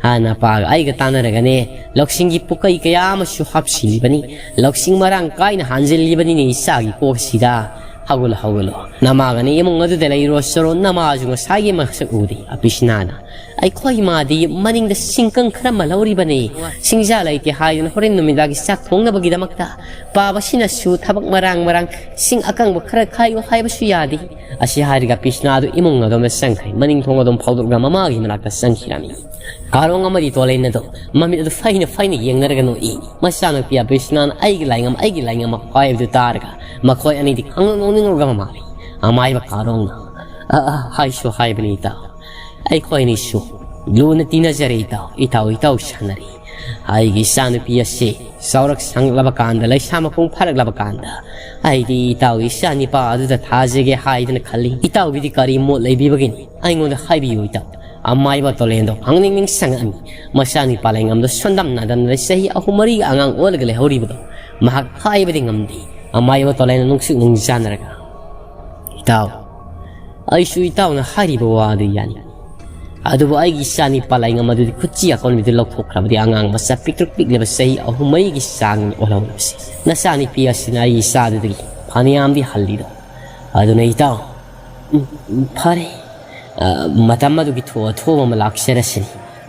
ꯍꯥꯟꯅ ꯄꯥꯒ ꯑꯩꯒ ꯇꯥꯟꯅꯔꯒꯅꯦ, ꯂꯧꯁꯤꯡꯒꯤ ꯄꯨꯀꯩ ꯀꯌꯥ ꯑꯃꯁꯨ ꯍꯥꯞꯆꯤꯜꯂꯤꯕꯅꯤ꯫ ꯂꯧꯁꯤꯡ ꯃꯔꯥꯡ ꯀꯥꯏꯅ ꯍꯥꯟꯖꯤꯜꯂꯤꯕꯅꯤꯅꯦ ꯏꯆꯥꯒꯤ ꯀꯣꯛꯁꯤꯗ꯫ ꯍꯧꯒꯠꯂꯣ, ꯍꯧꯒꯠꯂꯣ꯫ ꯅꯃꯥꯒꯅꯦ ꯏꯃꯨꯡ ꯑꯗꯨꯗ ꯂꯩꯔꯨꯔꯣ ꯆꯠꯂꯣ, ꯅꯃꯥꯁꯨ ꯉꯁꯥꯏꯒꯤ ꯃꯁꯛ ꯎꯗꯦ꯫" ꯑꯄꯤꯁꯤꯅꯥꯅ, "ꯑꯩꯈꯣꯏ ꯃꯥꯗꯤ ꯃꯅꯤꯡꯗ ꯁꯤꯡꯀꯪ ꯈꯔ ꯃꯜꯍꯧꯔꯤꯕꯅꯤ꯫ ꯁꯤꯡꯖꯥ ꯂꯩꯇꯦ ꯍꯥꯏꯗꯨꯅ ꯍꯣꯔꯦꯟ ꯅꯨꯃꯤꯗꯥꯡꯒꯤ ꯆꯥꯛ ꯊꯣꯡꯅꯕꯒꯤꯗꯃꯛꯇ ꯄꯥꯕꯁꯤꯅꯁꯨ ꯊꯕꯛ ꯃꯔꯥꯡ ꯃꯔꯥꯡ ꯁꯤꯡ ꯑꯀꯪꯕ ꯈꯔ ꯈꯥꯏꯌꯨ ꯍꯥꯏꯕꯁꯨ ꯌꯥꯗꯦ꯫" ꯑꯁꯤ ꯍꯥꯏꯔꯒ ꯄꯤꯁꯅꯥꯗꯨ ꯏꯃꯨꯡ ꯑꯗꯣꯝꯗ ꯆꯪꯈ꯭ꯔꯦ꯫ ꯃꯅꯤꯡ ꯊꯣꯡ ꯑꯗꯨꯝ ꯐꯥꯎꯗꯣꯛꯂꯒ ꯃꯃꯥꯒꯤ ꯃꯅꯥꯛꯇ ꯆꯪꯈꯤꯔꯝꯃꯤ꯫ ꯀꯥꯔꯣꯡ ꯑꯃꯗꯤ ꯇꯣꯂꯦꯟ ꯑꯗꯣ ꯃꯃꯤꯠ ꯑꯗꯨ ꯐꯩꯅ ꯐꯩꯅ ꯌꯦꯡꯅꯔꯒ ꯅꯣꯛꯏ꯫ ꯃꯆꯥꯅꯨꯄꯤ ꯑꯄꯤꯁꯅꯥꯅ "ꯑꯩꯒꯤ ꯂꯥꯏꯉꯝ, ꯑꯩꯒꯤ ꯂꯥꯏꯉꯝ" ꯍꯥꯏꯕꯗꯨ ꯇꯥꯔꯒ ꯃꯈꯣꯏ ꯑꯅꯤꯗꯤ ꯈꯪꯅꯣꯛ ꯅꯣꯛꯅꯤꯡꯂꯒ ꯃꯃꯥꯜꯂꯤ꯫ ꯑꯃꯥꯏꯕ ꯀꯥꯔꯣꯡꯅ, "ꯑ, ꯑ, ꯍꯥꯏꯁꯨ ꯍꯥꯏꯕꯅꯤ ꯏꯇꯥꯎ꯫ ꯑꯩꯈꯣꯏ ꯑꯅꯤꯁꯨ ꯂꯨꯅ ꯇꯤꯟꯅꯖꯔꯦ ꯏꯇꯥꯎ, ꯏꯇꯥꯎ, ꯏꯇꯥꯎ ꯁꯥꯟꯅꯔꯦ꯫ ꯑꯩꯒꯤ ꯏꯆꯥꯅꯨꯄꯤ ꯑꯁꯤ ꯆꯥꯎꯔꯛ ꯁꯪꯂꯕ ꯀꯥꯟꯗ, ꯂꯩꯁꯥ ꯃꯄꯨꯡ ꯐꯥꯔꯛꯂꯕ ꯀꯥꯟꯗ ꯑꯩꯗꯤ ꯏꯇꯥꯎꯒꯤ ꯏꯆꯥ ꯅꯤꯄꯥ ꯑꯗꯨꯗ ꯊꯥꯖꯒꯦ ꯍꯥꯏꯗꯅ ꯈꯜꯂꯤ꯫ ꯏꯇꯥꯎꯒꯤꯗꯤ ꯀꯔꯤ ꯃꯣꯠ ꯂꯩꯕꯤꯕꯒꯤꯅꯤ? ꯑꯩꯉꯣꯟꯗ ꯍꯥꯏꯕꯤꯌꯨ ꯏꯇꯥꯎ꯫" ꯑꯃꯥꯏꯕ ꯇꯣꯂꯦꯟꯗꯣ ꯈꯪꯅꯤꯡ ꯅꯤꯡꯁꯤꯡꯉꯛꯑꯝꯃꯤ꯫ ꯃꯆꯥꯅꯨꯄꯥ ꯂꯩꯉꯝꯗꯣ ꯁꯣꯟꯗꯝꯅꯗꯅ ꯆꯍꯤ ꯑꯍꯨꯝ ꯃꯔꯤꯒꯤ ꯑꯉꯥꯡ ꯑꯣꯜꯂꯒ ꯂꯩꯍꯧꯔꯤꯕꯗꯣ ꯃꯍꯥꯛ ꯍꯥꯏꯕꯗꯤ ꯉꯝꯗꯦ꯫ ꯑꯃꯥꯏꯕ ꯇꯣꯂꯦꯟꯅ ꯅꯨꯡꯁꯤꯛ ꯅꯨꯡꯖꯥꯅꯔꯒ, "ꯏꯇꯥꯎ, ꯑꯩꯁꯨ ꯏꯇꯥꯎꯅ ꯍꯥꯏꯔꯤꯕ ꯋꯥ ꯑꯗꯨ ꯌꯥꯅꯤꯡꯏ꯫ ꯑꯗꯨꯕꯨ ꯑꯩꯒꯤ ꯏꯆꯥꯅꯤ ꯄꯥꯂꯥꯏꯉꯝ ꯑꯗꯨꯗꯤ ꯈꯨꯠꯆꯤ ꯑꯀꯣꯟꯕꯤꯗꯨ ꯂꯧꯊꯣꯛꯈ꯭ꯔꯕꯗꯤ ꯑꯉꯥꯡ ꯃꯆꯥ ꯄꯤꯛꯇ꯭ꯔꯨ ꯄꯤꯛꯂꯕ ꯆꯍꯤ ꯑꯍꯨꯝ ꯃꯔꯤꯒꯤ ꯆꯥꯡ ꯑꯣꯜꯍꯧꯔꯕꯁꯤ꯫ ꯅꯆꯥꯅꯨꯄꯤ ꯑꯁꯤꯅ ꯑꯩꯒꯤ ꯏꯆꯥꯗꯨꯗꯒꯤ ꯐꯅꯌꯥꯝꯗꯤ ꯍꯜꯂꯤꯗꯣ꯫ ꯑꯗꯨꯅ ꯏꯇꯥꯎ, ꯎꯝ, ꯎꯝ, ꯐꯔꯦ, ꯑ, ꯃꯇꯝ ꯑꯗꯨꯒꯤ ꯊꯣꯛꯑ ꯊꯣꯛꯑꯕ ꯑꯃ ꯂꯥꯛꯆꯔꯁꯤꯅꯤ꯫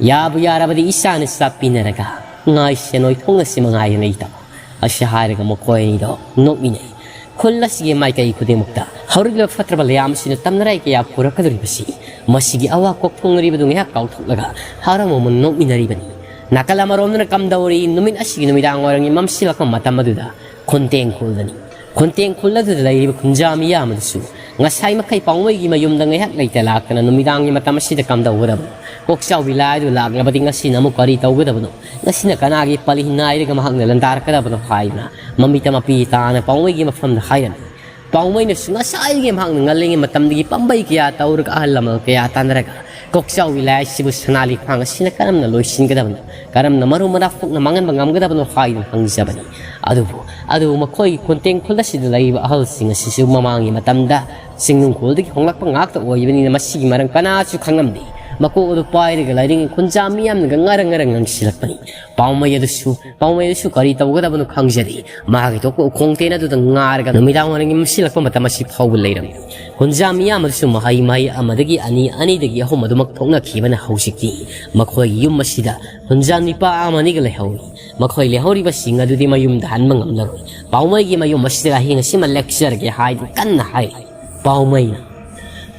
ꯌꯥꯕꯨ ꯌꯥꯔꯕꯗꯤ ꯏꯆꯥꯅ ꯆꯥꯛ ꯄꯤꯅꯔꯒ ꯉꯥꯏ ꯁꯦꯟ ꯑꯣꯏꯊꯣꯛꯅꯁꯤ ꯃꯉꯥꯏꯔꯦ ꯂꯩꯇꯕ꯫ ꯑꯁꯤ ꯍꯥꯏꯔꯒ ꯃꯈꯣꯏ ꯑꯅꯤꯗꯣ ꯅꯣꯛꯃꯤꯟꯅꯩ꯫ ꯈꯨꯜ ꯑꯁꯤꯒꯤ ꯃꯥꯏꯀꯩ ꯈꯨꯗꯤꯡꯃꯛꯇ ꯍꯧꯔꯛꯂꯤꯕ ꯐꯠꯇ꯭ꯔꯕ ꯂꯩꯌꯥꯝ ꯑꯁꯤꯅ ꯇꯝꯅꯔꯛꯏ ꯀꯌꯥ ꯄꯨꯔꯛꯀꯗꯧꯔꯤꯕꯁꯤ, ꯃꯁꯤꯒꯤ ꯑꯋꯥ ꯀꯣꯛꯊꯣꯡꯅꯔꯤꯕꯗꯨ ꯉꯥꯏꯍꯥꯛ ꯀꯥꯎꯊꯣꯛꯂꯒ ꯍꯔꯥꯎ ꯃꯃꯜ ꯅꯣꯛꯃꯤꯟꯅꯔꯤꯕꯅꯤ꯫ ꯅꯥꯀꯜ ꯑꯃꯔꯣꯝꯗꯅ ꯀꯝꯗꯧꯔꯤ, ꯅꯨꯃꯤꯠ ꯑꯁꯤꯒꯤ ꯅꯨꯃꯤꯗꯥꯡ ꯋꯥꯏꯔꯝꯒꯤ ꯃꯝꯁꯤꯜꯂꯛꯄ ꯃꯇꯝ ꯑꯗꯨꯗ ꯈꯨꯟꯇꯦꯡ ꯈꯨꯜꯗꯅꯤ꯫ ꯈꯨꯟꯇꯦꯡ ꯈꯨꯜ ꯑꯗꯨꯗ ꯂꯩꯔꯤꯕ ꯈꯨꯟꯖꯥ ꯃꯤꯌꯥꯝ ꯑꯗꯨꯁꯨ ꯉꯁꯥꯏ ꯃꯈꯩ ꯄꯥꯎꯃꯩꯒꯤ ꯃꯌꯨꯝꯗ ꯉꯥꯏꯍꯥꯛ ꯂꯩꯇ ꯂꯥꯛꯇꯅ ꯅꯨꯃꯤꯗꯥꯡꯒꯤ ꯃꯇꯝ ꯑꯁꯤꯗ ꯀꯝꯗꯧꯒꯗꯕꯅꯣ? ꯀꯣꯛꯆꯥꯎꯕꯤ ꯂꯥꯏ ꯑꯗꯨ ꯂꯥꯛꯂꯕꯗꯤ ꯉꯁꯤꯅ ꯑꯃꯨꯛ ꯀꯔꯤ ꯇꯧꯒꯗꯕꯅꯣ? ꯉꯁꯤꯅ ꯀꯅꯥꯒꯤ ꯄꯥꯂꯤ ꯅꯥꯏꯔꯒ ꯃꯍꯥꯛꯅ ꯂꯟꯗꯥꯔꯛꯀꯗꯕꯅꯣ ꯍꯥꯏꯗꯨꯅ ꯃꯃꯤꯠꯇ ꯃꯄꯤ ꯇꯥꯅ ꯄꯥꯎꯃꯩꯒꯤ ꯃꯐꯝꯗ ꯍꯥꯏꯔꯝꯃꯤ꯫ ꯄꯥꯎꯃꯩꯅꯁꯨ ꯉꯁꯥꯏꯒꯤ ꯃꯍꯥꯛꯅ ꯉꯜꯂꯤꯉꯩ ꯃꯇꯝꯗꯒꯤ ꯄꯥꯝꯕꯩ ꯀꯌꯥ ꯇꯧꯔꯒ ꯑꯍꯜ ꯂꯃꯟ ꯀꯌꯥ ꯇꯥꯟꯅꯔꯒ ꯀꯣꯛꯆꯥꯎꯕꯤ ꯂꯥꯏ ꯑꯁꯤꯕꯨ ꯁꯅꯥ ꯂꯤꯛꯐꯥꯡ ꯑꯁꯤꯅ ꯀꯔꯝꯅ ꯂꯣꯏꯁꯤꯟꯒꯗꯕꯅꯣ, ꯀꯔꯝꯅ ꯃꯔꯨ ꯃꯔꯥ ꯐꯨꯛꯅ ꯃꯥꯡꯍꯟꯕ ꯉꯝꯒꯗꯕꯅꯣ ꯍꯥꯏꯗꯨꯅ ꯍꯪꯖꯕꯅꯤ꯫ ꯑꯗꯨꯕꯨ ꯑꯗꯨꯕꯨ ꯃꯈꯣꯏꯒꯤ ꯈꯨꯟꯇꯦꯡ ꯈꯨꯜ ꯑꯁꯤꯗ ꯂꯩꯔꯤꯕ ꯑꯍꯜꯁꯤꯡ ꯑꯁꯤꯁꯨ ꯃꯃꯥꯡꯒꯤ ꯃꯇꯝꯗ ꯆꯤꯡꯅꯨꯡ ꯈꯨꯜꯗꯒꯤ ꯍꯣꯡꯂꯛꯄ ꯉꯥꯛꯇ ꯑꯣꯏꯕꯅꯤꯅ ꯃꯁꯤꯒꯤ ꯃꯔꯝ ꯀꯅꯥꯁꯨ ꯈꯪꯂꯝꯗꯦ꯫ ꯃꯀꯣꯛ ꯑꯗꯨ ꯄꯥꯏꯔꯒ ꯂꯥꯏꯔꯤꯛ ꯈꯨꯟꯖꯥ ꯃꯤꯌꯥꯝꯅꯒ ꯉꯔꯪ ꯉꯔꯪ ꯉꯪꯁꯤꯜꯂꯛꯄꯅꯤ꯫ ꯄꯥꯎꯃꯩ ꯑꯗꯨꯁꯨ ꯄꯥꯎꯃꯩ ꯑꯗꯨꯁꯨ ꯀꯔꯤ ꯇꯧꯒꯗꯕꯅꯣ ꯈꯪꯖꯗꯦ꯫ ꯃꯍꯥꯛꯀꯤ ꯊꯣꯛꯄ ꯎꯈꯣꯡꯇꯦꯟ ꯑꯗꯨꯗ ꯉꯥꯔꯒ ꯅꯨꯃꯤꯗꯥꯡ ꯋꯥꯏꯔꯝꯒꯤ ꯃꯝꯁꯤꯜꯂꯛꯄ ꯃꯇꯝ ꯑꯁꯤ ꯐꯥꯎꯕ ꯂꯩꯔꯝꯃꯤ꯫ ꯈꯨꯟꯖꯥ ꯃꯤꯌꯥꯝ ꯑꯗꯨꯁꯨ ꯃꯍꯩ ꯃꯍꯩ ꯑꯃꯗꯒꯤ ꯑꯅꯤ, ꯑꯅꯤꯗꯒꯤ ꯑꯍꯨꯝ ꯑꯗꯨꯃꯛ ꯊꯣꯛꯅꯈꯤꯕꯅ ꯍꯧꯖꯤꯛꯇꯤ ꯃꯈꯣꯏꯒꯤ ꯌꯨꯝ ꯑꯁꯤꯗ ꯈꯨꯟꯖꯥ ꯅꯤꯄꯥ ꯑꯃꯅꯤꯒ ꯂꯩꯍꯧꯔꯤ꯫ ꯃꯈꯣꯏ ꯂꯩꯍꯧꯔꯤꯕꯁꯤꯡ ꯑꯗꯨꯗꯤ ꯃꯌꯨꯝꯗ ꯍꯟꯕ ꯉꯝꯂꯔꯣꯏ꯫ ꯄꯥꯎꯃꯩꯒꯤ ꯃꯌꯨꯝ ꯑꯁꯤꯗ ꯑꯍꯤꯡ ꯑꯁꯤꯃ ꯂꯦꯛꯆꯔꯒꯦ ꯍꯥꯏꯗꯨꯅ ꯀꯟꯅ ꯍꯥꯏꯔꯤ꯫ ꯄꯥꯎꯃꯩꯅ,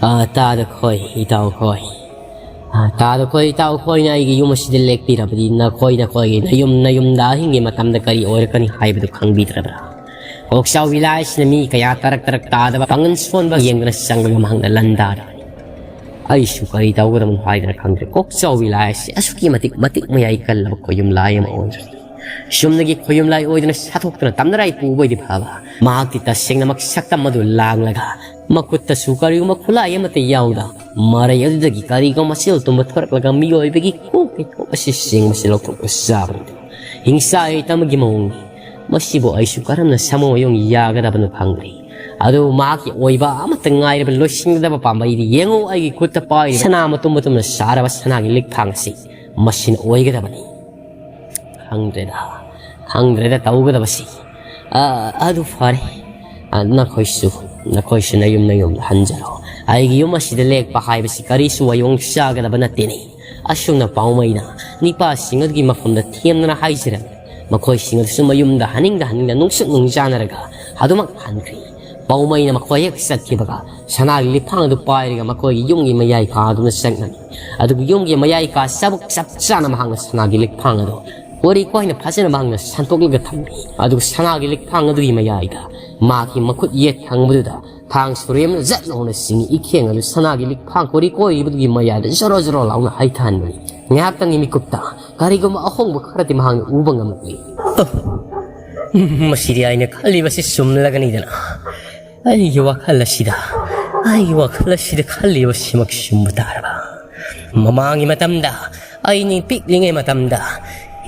"ꯑꯥ, ꯇꯥꯗ ꯈꯣꯏ, ꯏꯇꯥꯎ ꯈꯣꯏ꯫ ꯑꯥ, ꯇꯥꯗ ꯈꯣꯏ, ꯏꯇꯥꯎ ꯈꯣꯏꯅ ꯑꯩꯒꯤ ꯌꯨꯝ ꯑꯁꯤꯗ ꯂꯦꯛꯄꯤꯔꯕꯗꯤ ꯅꯈꯣꯏ, ꯅꯈꯣꯏꯒꯤ ꯅꯌꯨꯝ, ꯅꯌꯨꯝꯗ ꯑꯍꯤꯡꯒꯤ ꯃꯇꯝꯗ ꯀꯔꯤ ꯑꯣꯏꯔꯛꯀꯅꯤ ꯍꯥꯏꯕꯗꯨ ꯈꯪꯕꯤꯗ꯭ꯔꯕ꯭ꯔꯥ?" ꯀꯣꯛꯆꯥꯎꯕꯤ ꯂꯥꯏ ꯑꯁꯤꯅ ꯃꯤ ꯀꯌꯥ ꯇꯔꯛ ꯇꯔꯛ ꯇꯥꯗꯕ ꯄꯥꯡꯒꯜ ꯁꯣꯟꯕ ꯌꯦꯡꯗꯨꯅ ꯆꯪꯂꯒ ꯃꯍꯥꯛꯅ ꯂꯟꯗꯥꯔꯕꯅꯤ꯫ ꯑꯩꯁꯨ ꯀꯔꯤ ꯇꯧꯒꯗꯕꯅꯣ ꯍꯥꯏꯗꯅ ꯈꯪꯗ꯭ꯔꯦ꯫ ꯀꯣꯛꯆꯥꯎꯕꯤ ꯂꯥꯏ ꯑꯁꯤ ꯑꯁꯨꯛꯀꯤ ꯃꯇꯤꯛ ꯃꯇꯤꯛ ꯃꯌꯥꯏ ꯀꯜꯂꯕ ꯈꯣꯌꯨꯝ ꯂꯥꯏ ꯑꯃ ꯑꯣꯏꯔꯦ꯫ ꯆꯨꯝꯅꯒꯤ ꯈꯣꯌꯨꯝ ꯂꯥꯏ ꯑꯣꯏꯗꯨꯅ ꯁꯥꯊꯣꯛꯇꯨꯅ ꯇꯝꯅꯔꯥꯏ ꯄꯨꯕ ꯑꯣꯏꯗꯤ ꯐꯕ꯫ ꯃꯍꯥꯛꯇꯤ ꯇꯁꯦꯡꯅꯃꯛ ꯁꯛꯇꯝ ꯑꯗꯨ ꯂꯥꯡꯂꯒ ꯃꯈꯨꯠꯇꯁꯨ ꯀꯔꯤꯒꯨꯝꯕ ꯈꯨꯠꯂꯥꯏ ꯑꯃꯠꯇ ꯌꯥꯎꯗ ꯃꯔꯩ ꯑꯗꯨꯗꯒꯤ ꯀꯔꯤꯒꯨꯝꯕ ꯃꯆꯦꯜ ꯇꯨꯝꯕ ꯊꯣꯔꯛꯂꯒ ꯃꯤꯑꯣꯏꯕꯒꯤ ꯀꯣꯛ ꯀꯩꯀꯣꯛ ꯑꯁꯤ ꯁꯦꯡꯕꯁꯤ ꯂꯧꯊꯣꯛꯄ ꯆꯥꯕꯅꯤ꯫ ꯍꯤꯡꯁꯥ ꯌꯩꯇꯝꯒꯤ ꯃꯑꯣꯡꯅꯤ꯫ ꯃꯁꯤꯕꯨ ꯑꯩꯁꯨ ꯀꯔꯝꯅ ꯁꯥꯃꯨ ꯃꯌꯣꯡ ꯌꯥꯒꯗꯕꯅꯣ ꯈꯪꯗ꯭ꯔꯤ꯫ ꯑꯗꯨꯕꯨ ꯃꯍꯥꯛꯀꯤ ꯑꯣꯏꯕ ꯑꯃꯠꯇ ꯉꯥꯏꯔꯕ ꯂꯣꯏꯁꯤꯟꯒꯗꯕ ꯄꯥꯝꯕꯩꯗꯤ ꯌꯦꯡꯉꯨ, ꯑꯩꯒꯤ ꯈꯨꯠꯇ ꯄꯥꯏꯔꯤꯕ ꯁꯅꯥ ꯃꯇꯨꯝ ꯃꯇꯨꯝꯅ ꯁꯥꯔꯕ ꯁꯅꯥꯒꯤ ꯂꯤꯛꯐꯥꯡ ꯑꯁꯤ ꯃꯁꯤꯅ ꯑꯣꯏꯒꯗꯕꯅꯤ꯫ ꯈꯪꯗ꯭ꯔꯦꯗ, ꯈꯪꯗ꯭ꯔꯦꯗ ꯇꯧꯒꯗꯕꯁꯤ꯫ ꯑ, ꯑꯗꯨ ꯐꯔꯦ꯫ ꯑ, ꯅꯈꯣꯏꯁꯨ, ꯅꯈꯣꯏꯁꯨ ꯅꯌꯨꯝ ꯅꯌꯨꯝꯗ ꯍꯟꯖꯔꯣ꯫ ꯑꯩꯒꯤ ꯌꯨꯝ ꯑꯁꯤꯗ ꯂꯦꯛꯄ ꯍꯥꯏꯕꯁꯤ ꯀꯔꯤꯁꯨ ꯋꯥꯌꯣꯡ ꯆꯥꯒꯗꯕ ꯅꯠꯇꯦꯅꯦ꯫ ꯑꯁꯨꯝꯅ ꯄꯥꯎꯃꯩꯅ ꯅꯤꯄꯥꯁꯤꯡ ꯑꯗꯨꯒꯤ ꯃꯐꯝꯗ ꯊꯦꯝꯗꯨꯅ ꯍꯥꯏꯖꯔꯝꯃꯤ꯫ ꯃꯈꯣꯏꯁꯤꯡ ꯑꯗꯨꯁꯨ ꯃꯌꯨꯝꯗ ꯍꯟꯅꯤꯡꯗ ꯍꯟꯅꯤꯡꯗ ꯅꯨꯡꯁꯨꯛ ꯅꯨꯡꯖꯥꯅꯔꯒ ꯑꯗꯨꯃꯛ ꯍꯟꯈ꯭ꯔꯤ꯫ ꯄꯥꯎꯃꯩꯅ ꯃꯈꯣꯏ ꯍꯦꯛ ꯆꯠꯈꯤꯕꯒ ꯁꯅꯥꯒꯤ ꯂꯤꯛꯐꯥꯡ ꯑꯗꯨ ꯄꯥꯏꯔꯒ ꯃꯈꯣꯏꯒꯤ ꯌꯨꯝꯒꯤ ꯃꯌꯥꯏ ꯀꯥꯗꯨꯅ ꯆꯪꯂꯝꯃꯤ꯫ ꯑꯗꯨꯒ ꯌꯨꯝꯒꯤ ꯃꯌꯥꯏ ꯀꯥ ꯆꯥꯕꯨꯛ ꯆꯞ ꯆꯥꯅ ꯃꯍꯥꯛꯅ ꯁꯅꯥꯒꯤ ꯂꯤꯛꯐꯥꯡ ꯑꯗꯨ ꯀꯣꯔꯤ ꯀꯣꯏꯅ ꯐꯖꯅ ꯃꯍꯥꯛꯅ ꯁꯟꯇꯣꯛꯂꯒ ꯊꯝꯃꯤ꯫ ꯑꯗꯨꯒ ꯁꯅꯥꯒꯤ ꯂꯤꯛꯐꯥꯡ ꯑꯗꯨꯒꯤ ꯃꯌꯥꯏꯗ ꯃꯍꯥꯛꯀꯤ ꯃꯈꯨꯠ ꯌꯦꯠ ꯊꯪꯕꯗꯨꯗ ꯊꯥꯡ ꯁꯨꯔꯦꯝꯅ ꯖꯠ ꯂꯥꯎꯅ ꯆꯤꯡꯏ꯫ ꯏꯈꯦꯡ ꯑꯗꯨ ꯁꯅꯥꯒꯤ ꯂꯤꯛꯐꯥꯡ ꯀꯣꯔꯤ ꯀꯣꯏꯔꯤꯕꯗꯨꯒꯤ ꯃꯌꯥꯏꯗ ꯖꯣꯔꯣ ꯖꯣꯔꯣ ꯂꯥꯎꯅ ꯍꯩꯊꯍꯟꯕꯅꯤ꯫ ꯉꯥꯏꯍꯥꯛꯇꯪꯒꯤ ꯃꯤꯀꯨꯞꯇ ꯀꯔꯤꯒꯨꯝꯕ ꯑꯍꯣꯡꯕ ꯈꯔꯗꯤ ꯃꯍꯥꯛꯅ ꯎꯕ ꯉꯝꯂꯛꯏ꯫ ꯑ, ꯃꯁꯤꯗꯤ ꯑꯩꯅ ꯈꯜꯂꯤꯕꯁꯤ ꯆꯨꯝꯂꯒꯅꯤꯗꯅ꯫ ꯑꯩꯒꯤ ꯋꯥꯈꯜ ꯑꯁꯤꯗ, ꯑꯩꯒꯤ ꯋꯥꯈꯜ ꯑꯁꯤꯗ ꯈꯜꯂꯤꯕꯁꯤꯃꯛ ꯆꯨꯝꯕ ꯇꯥꯔꯕ꯫ ꯃꯃꯥꯡꯒꯤ ꯃꯇꯝꯗ ꯑꯩ ꯄꯤꯛꯂꯤꯉꯩ ꯃꯇꯝꯗ